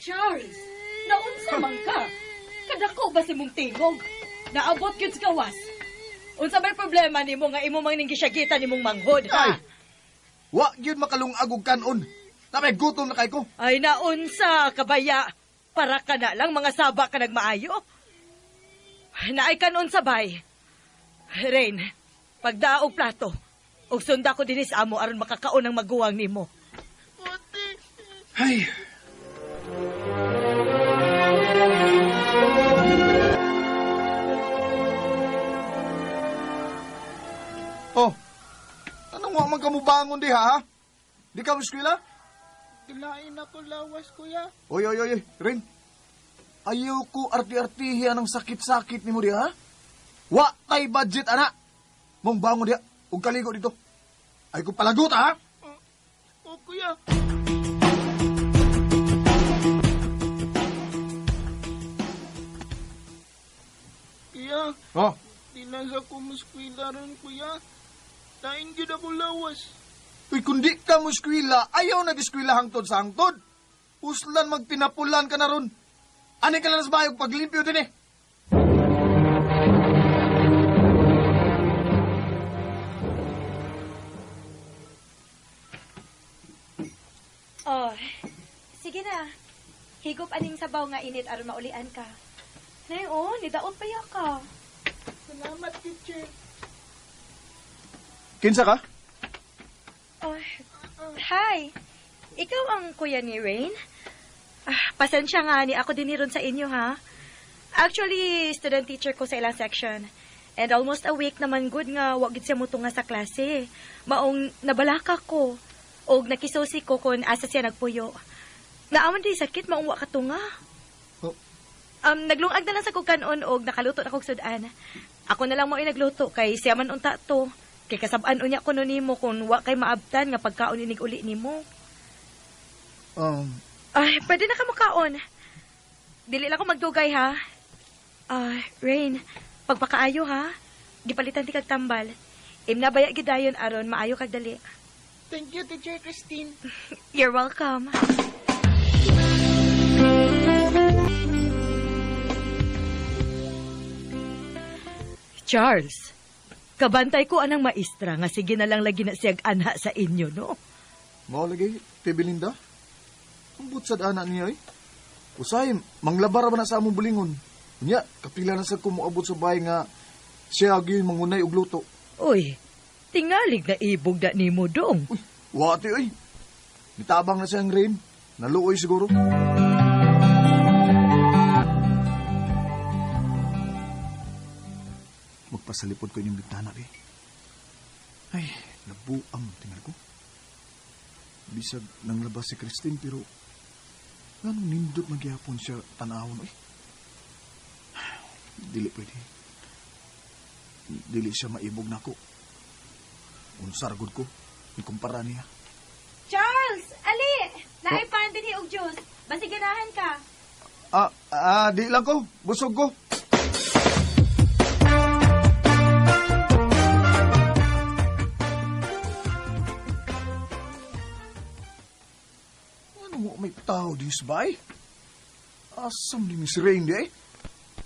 Charles, naunsa man ka? Kadako ba si mong tingog? Naabot gyud sa gawas. Unsa may problema nimo nga imo mang ninggisyagitan nimong manghod, ha? Ay, wa gyud makalungag og kanon. Namay gutom na kay ko. Ay, naunsa kabaya. Para ka na lang mga saba ka nagmaayo. Naay kanon sabay. Rain, pagdaa og plato, og sunda ko dinis amo aron makakaon ang maguwang nimo. Ay. Oh, anong wa man kamubangon diha, ha? Di ka eskwela? Dilain ako lawas, kuya. Oy, oy, oy, Rin. Ayaw ko arti-artihi anang sakit-sakit nimo diha, ha? Wa tay budget, ana. Mong bangon diha, ug kaligo dito. Ay ko palagot, ha? Oh, kuya. Kuya. Oh. Di na sa ko muskwila ron, kuya. Lain gyud ako lawas. Uy, kung di ka muskwila, ayaw na giskwila hangtod sa hangtod. Uslan magtinapulan ka na ron. Ani ka lang sa bayog paglimpyo din eh. Oh, sige na. Higop aning sabaw nga init aron maulian ka. Nay, oh, nidaot pa ya ka. Salamat, teacher. Kinsa ka? Oh, hi. Ikaw ang kuya ni Rain? Ah, pasensya nga ni ako din ron sa inyo, ha? Actually, student teacher ko sa ilang section. And almost a week naman good nga wag gid siya mutunga sa klase. Maong nabalaka ko. Og nakisusi ko kung asa siya nagpuyo. Naaman di sakit, maong wa katunga. Oh, Naglungag na lang sa kog kanon og nakaluto na kog sudan. Ako na lang mo nagluto kay siya man unta to. Kay kasab-an unya ko no nimo kung wa kay maabtan nga pagkaon inig uli nimo. Ay, pwede na ka mukaon. Dili lang ko magdugay ha. Ah, Rain, pagpakaayo ha. Gipalitan ti kag tambal. Imna baya gidayon aron maayo kag dali. Thank you, Teacher Christine. You're welcome. Charles, kabantay ko anang maestra nga sige na lang lagi na siyag anha sa inyo, no? Mao lagi, Te Belinda. Ang butsad ana niya eh. Usay, manglabar ba na sa among bulingon? Unya, kapila na sa kumuabot sa bahay nga siya gyud mangunay og luto. Uy, tingalig na ibog na nimo dong. Uy, wati oy. Nitabang na siyang rain. Naluoy siguro. Magpasalipod ko inyong bintana, eh. Ay, nabuang tingal ko. Bisag nang labas si Christine, pero nganong nindot magyapon siya tanawon, eh. Dili pwede. Dili siya maibog nako. Unsar gud ko, ikumpara niya. Charles, ali! Naay pan dinhi og juice. Basig ganahan ka. Di lang ko. Busog ko. Ano mo may tao din sa bahay? Asam ni Miss Rain di eh?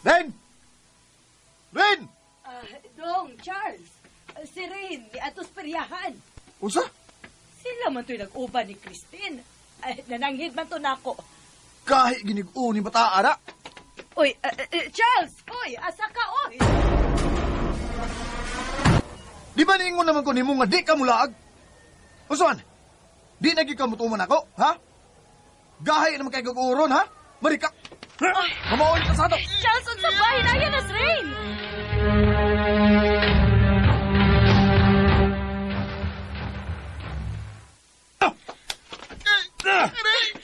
Rain! Rain! Dong, Charles, si Rain, ni Atos Peryahan. Unsa? Sila man to'y nag-uban ni Christine. Ay, nananghid man to nako. Kahit ginig-o ni bata, ara. Uy, Charles! Uy, asa ka, uy! Di ba niingon naman ko nimo nga di ka mulaag? Unsa man? Di na gyud ka mutuman ako, ha? Gahay naman kay gag-uron, ha? Marika! Mamaon ka sa ato! Charles, unsa ba? Hinaya na si Rain!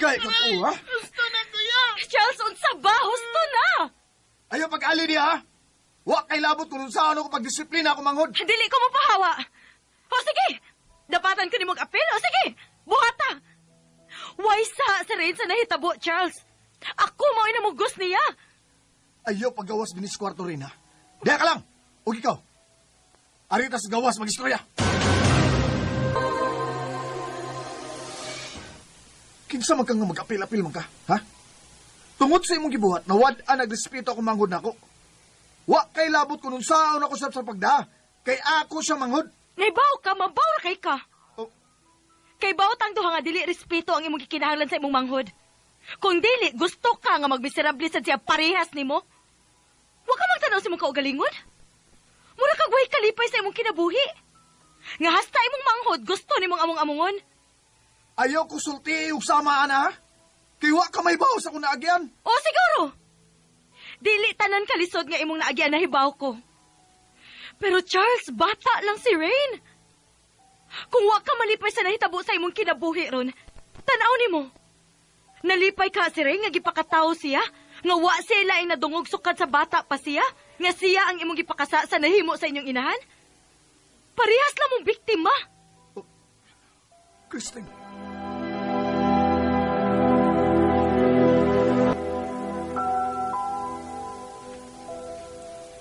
Kay kag o, ha? Gusto na, kuya! Charles, unsa ba? Husto na! Ayaw pag-ali niya, ha? Wa kay labot kung saan ako pagdisiplina ako manghod. Dili ko mapahawa. O sige, dapatan ko ni mong apel. O sige, buhata. Why sa Rain sa nahitabo, Charles? Ako mao'y namugos niya. Ayaw paggawas dinis kwarto rin, ha? Diya ka lang! O ikaw! Arita sa gawas, mag-istorya! Kinsa man ka nga mag-apil-apil man ka, ha? Tungod sa imong gibuhat, nawad-an nagrespeto ako manghod nako. Wa kay labot ko nun saon ako sa pagdaa. Kay ako siya manghod. Naibaw ka, mabaw ra kay ka. Oh. Kay bawat ang duha nga dili respeto ang imong gikinahanglan sa imong manghod. Kung dili, gusto ka nga magmiserable sa siya parehas nimo. Wa ka magtanaw sa imong kaugalingon. Mura kag way kalipay sa imong kinabuhi. Nga hasta imong manghod, gusto nimong among-amongon. Ayaw ko sulti og sama ana, ha? Kay wa ka may baw sa akong naagyan. O siguro. Dili tanan kalisod nga imong naagyan na hibaw ko. Pero Charles, bata lang si Rain. Kung wa ka malipay sa nahitabo sa imong kinabuhi ron, tan-aw nimo. Nalipay ka si Rain nga gipakatawo siya, nga wa siya laing nadungog sukad sa bata pa siya, nga siya ang imong gipakasa sa nahimo sa inyong inahan. Parehas lang mong biktima. Oh, Christine.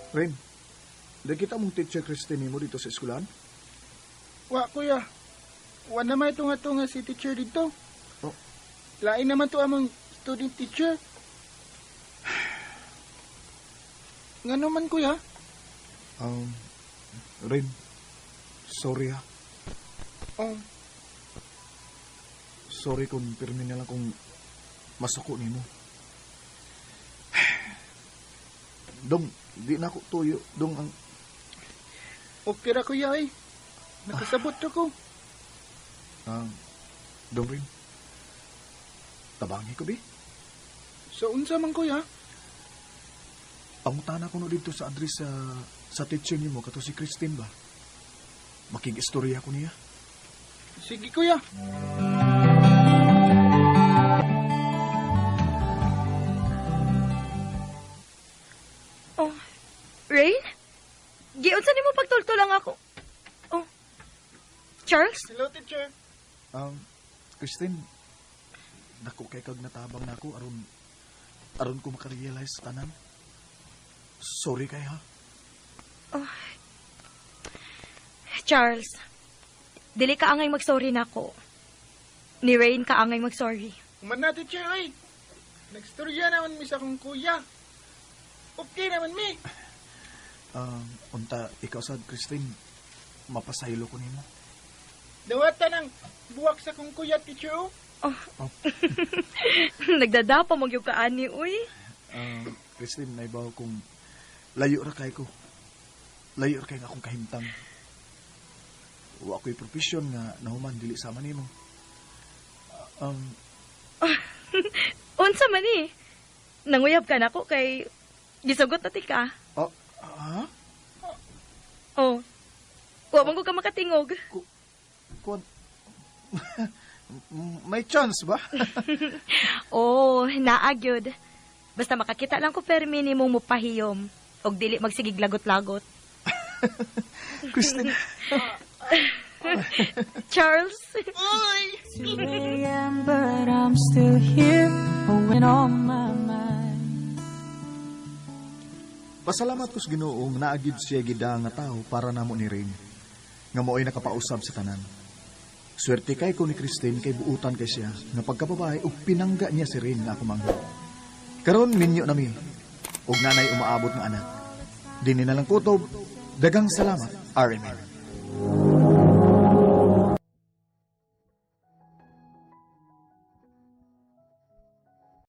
Rain, nakita mong teacher Christine mo dito sa eskwelahan? Wa, kuya. Wa naman ito nga si teacher dito. Oh. Lain naman to among student teacher. Ngano man, kuya? Rain, sorry ha. Oh. Sorry kung pirmi na lang kung masuko nimo. Dong, di na ako tuyo. Dong ang... Okay ra, kuya, eh. Nakasabot ako. Dong Rin, tabangi ko, bi. So, unsa man, kuya? Pangutana ko no dito sa address sa teacher nimo kato si Christine ba? Makig-istorya ko niya. Sige, kuya. Charles? Hello, teacher. Christine, dako kay kag natabang nako aron aron ko makarealize sa tanan. Sorry kay ha. Oh. Charles, dili ka angay mag-sorry nako. Ni Rain ka angay mag-sorry. Human na, teacher, oy. Nagstorya naman mi sa akong kuya. Okay naman mi. Unta, ikaw sad, Christine, mapasaylo ko nimo. Dawata ng buwak sa akong kuya, teacher, oh. Oh. Nagdadapa magyug ka ani, uy. Christine, naibaw kung layo ra kay ko. Layo ra kay nga akong kahimtang. Wa ko'y profesyon nga nahuman dili sama nimo. Unsa man ni? Nanguyab ka nako kay gisugot na tika. Oh, ha? Oh. Wa man ko ka makatingog. Kuan, may chance ba? Oh, naa gyud. Basta makakita lang ko permi nimo mopahiyom og dili magsigig lagot-lagot. Christine. Charles. Uy! 2 a.m., but I'm still here, oh, on my mind. Pasalamat ko sa Ginoo nga naa gyud siya gida nga tao para namo ni Rain. Nga mao'y nakapausab sa tanan. Swerte kay ko ni Christine kay buutan kay siya nga pagkababae ug pinangga niya si Rain nga ako manghod. Karon minyo nami ug nanay umaabot nga anak. Dinhi na lang kutob. Daghang salamat, RMN.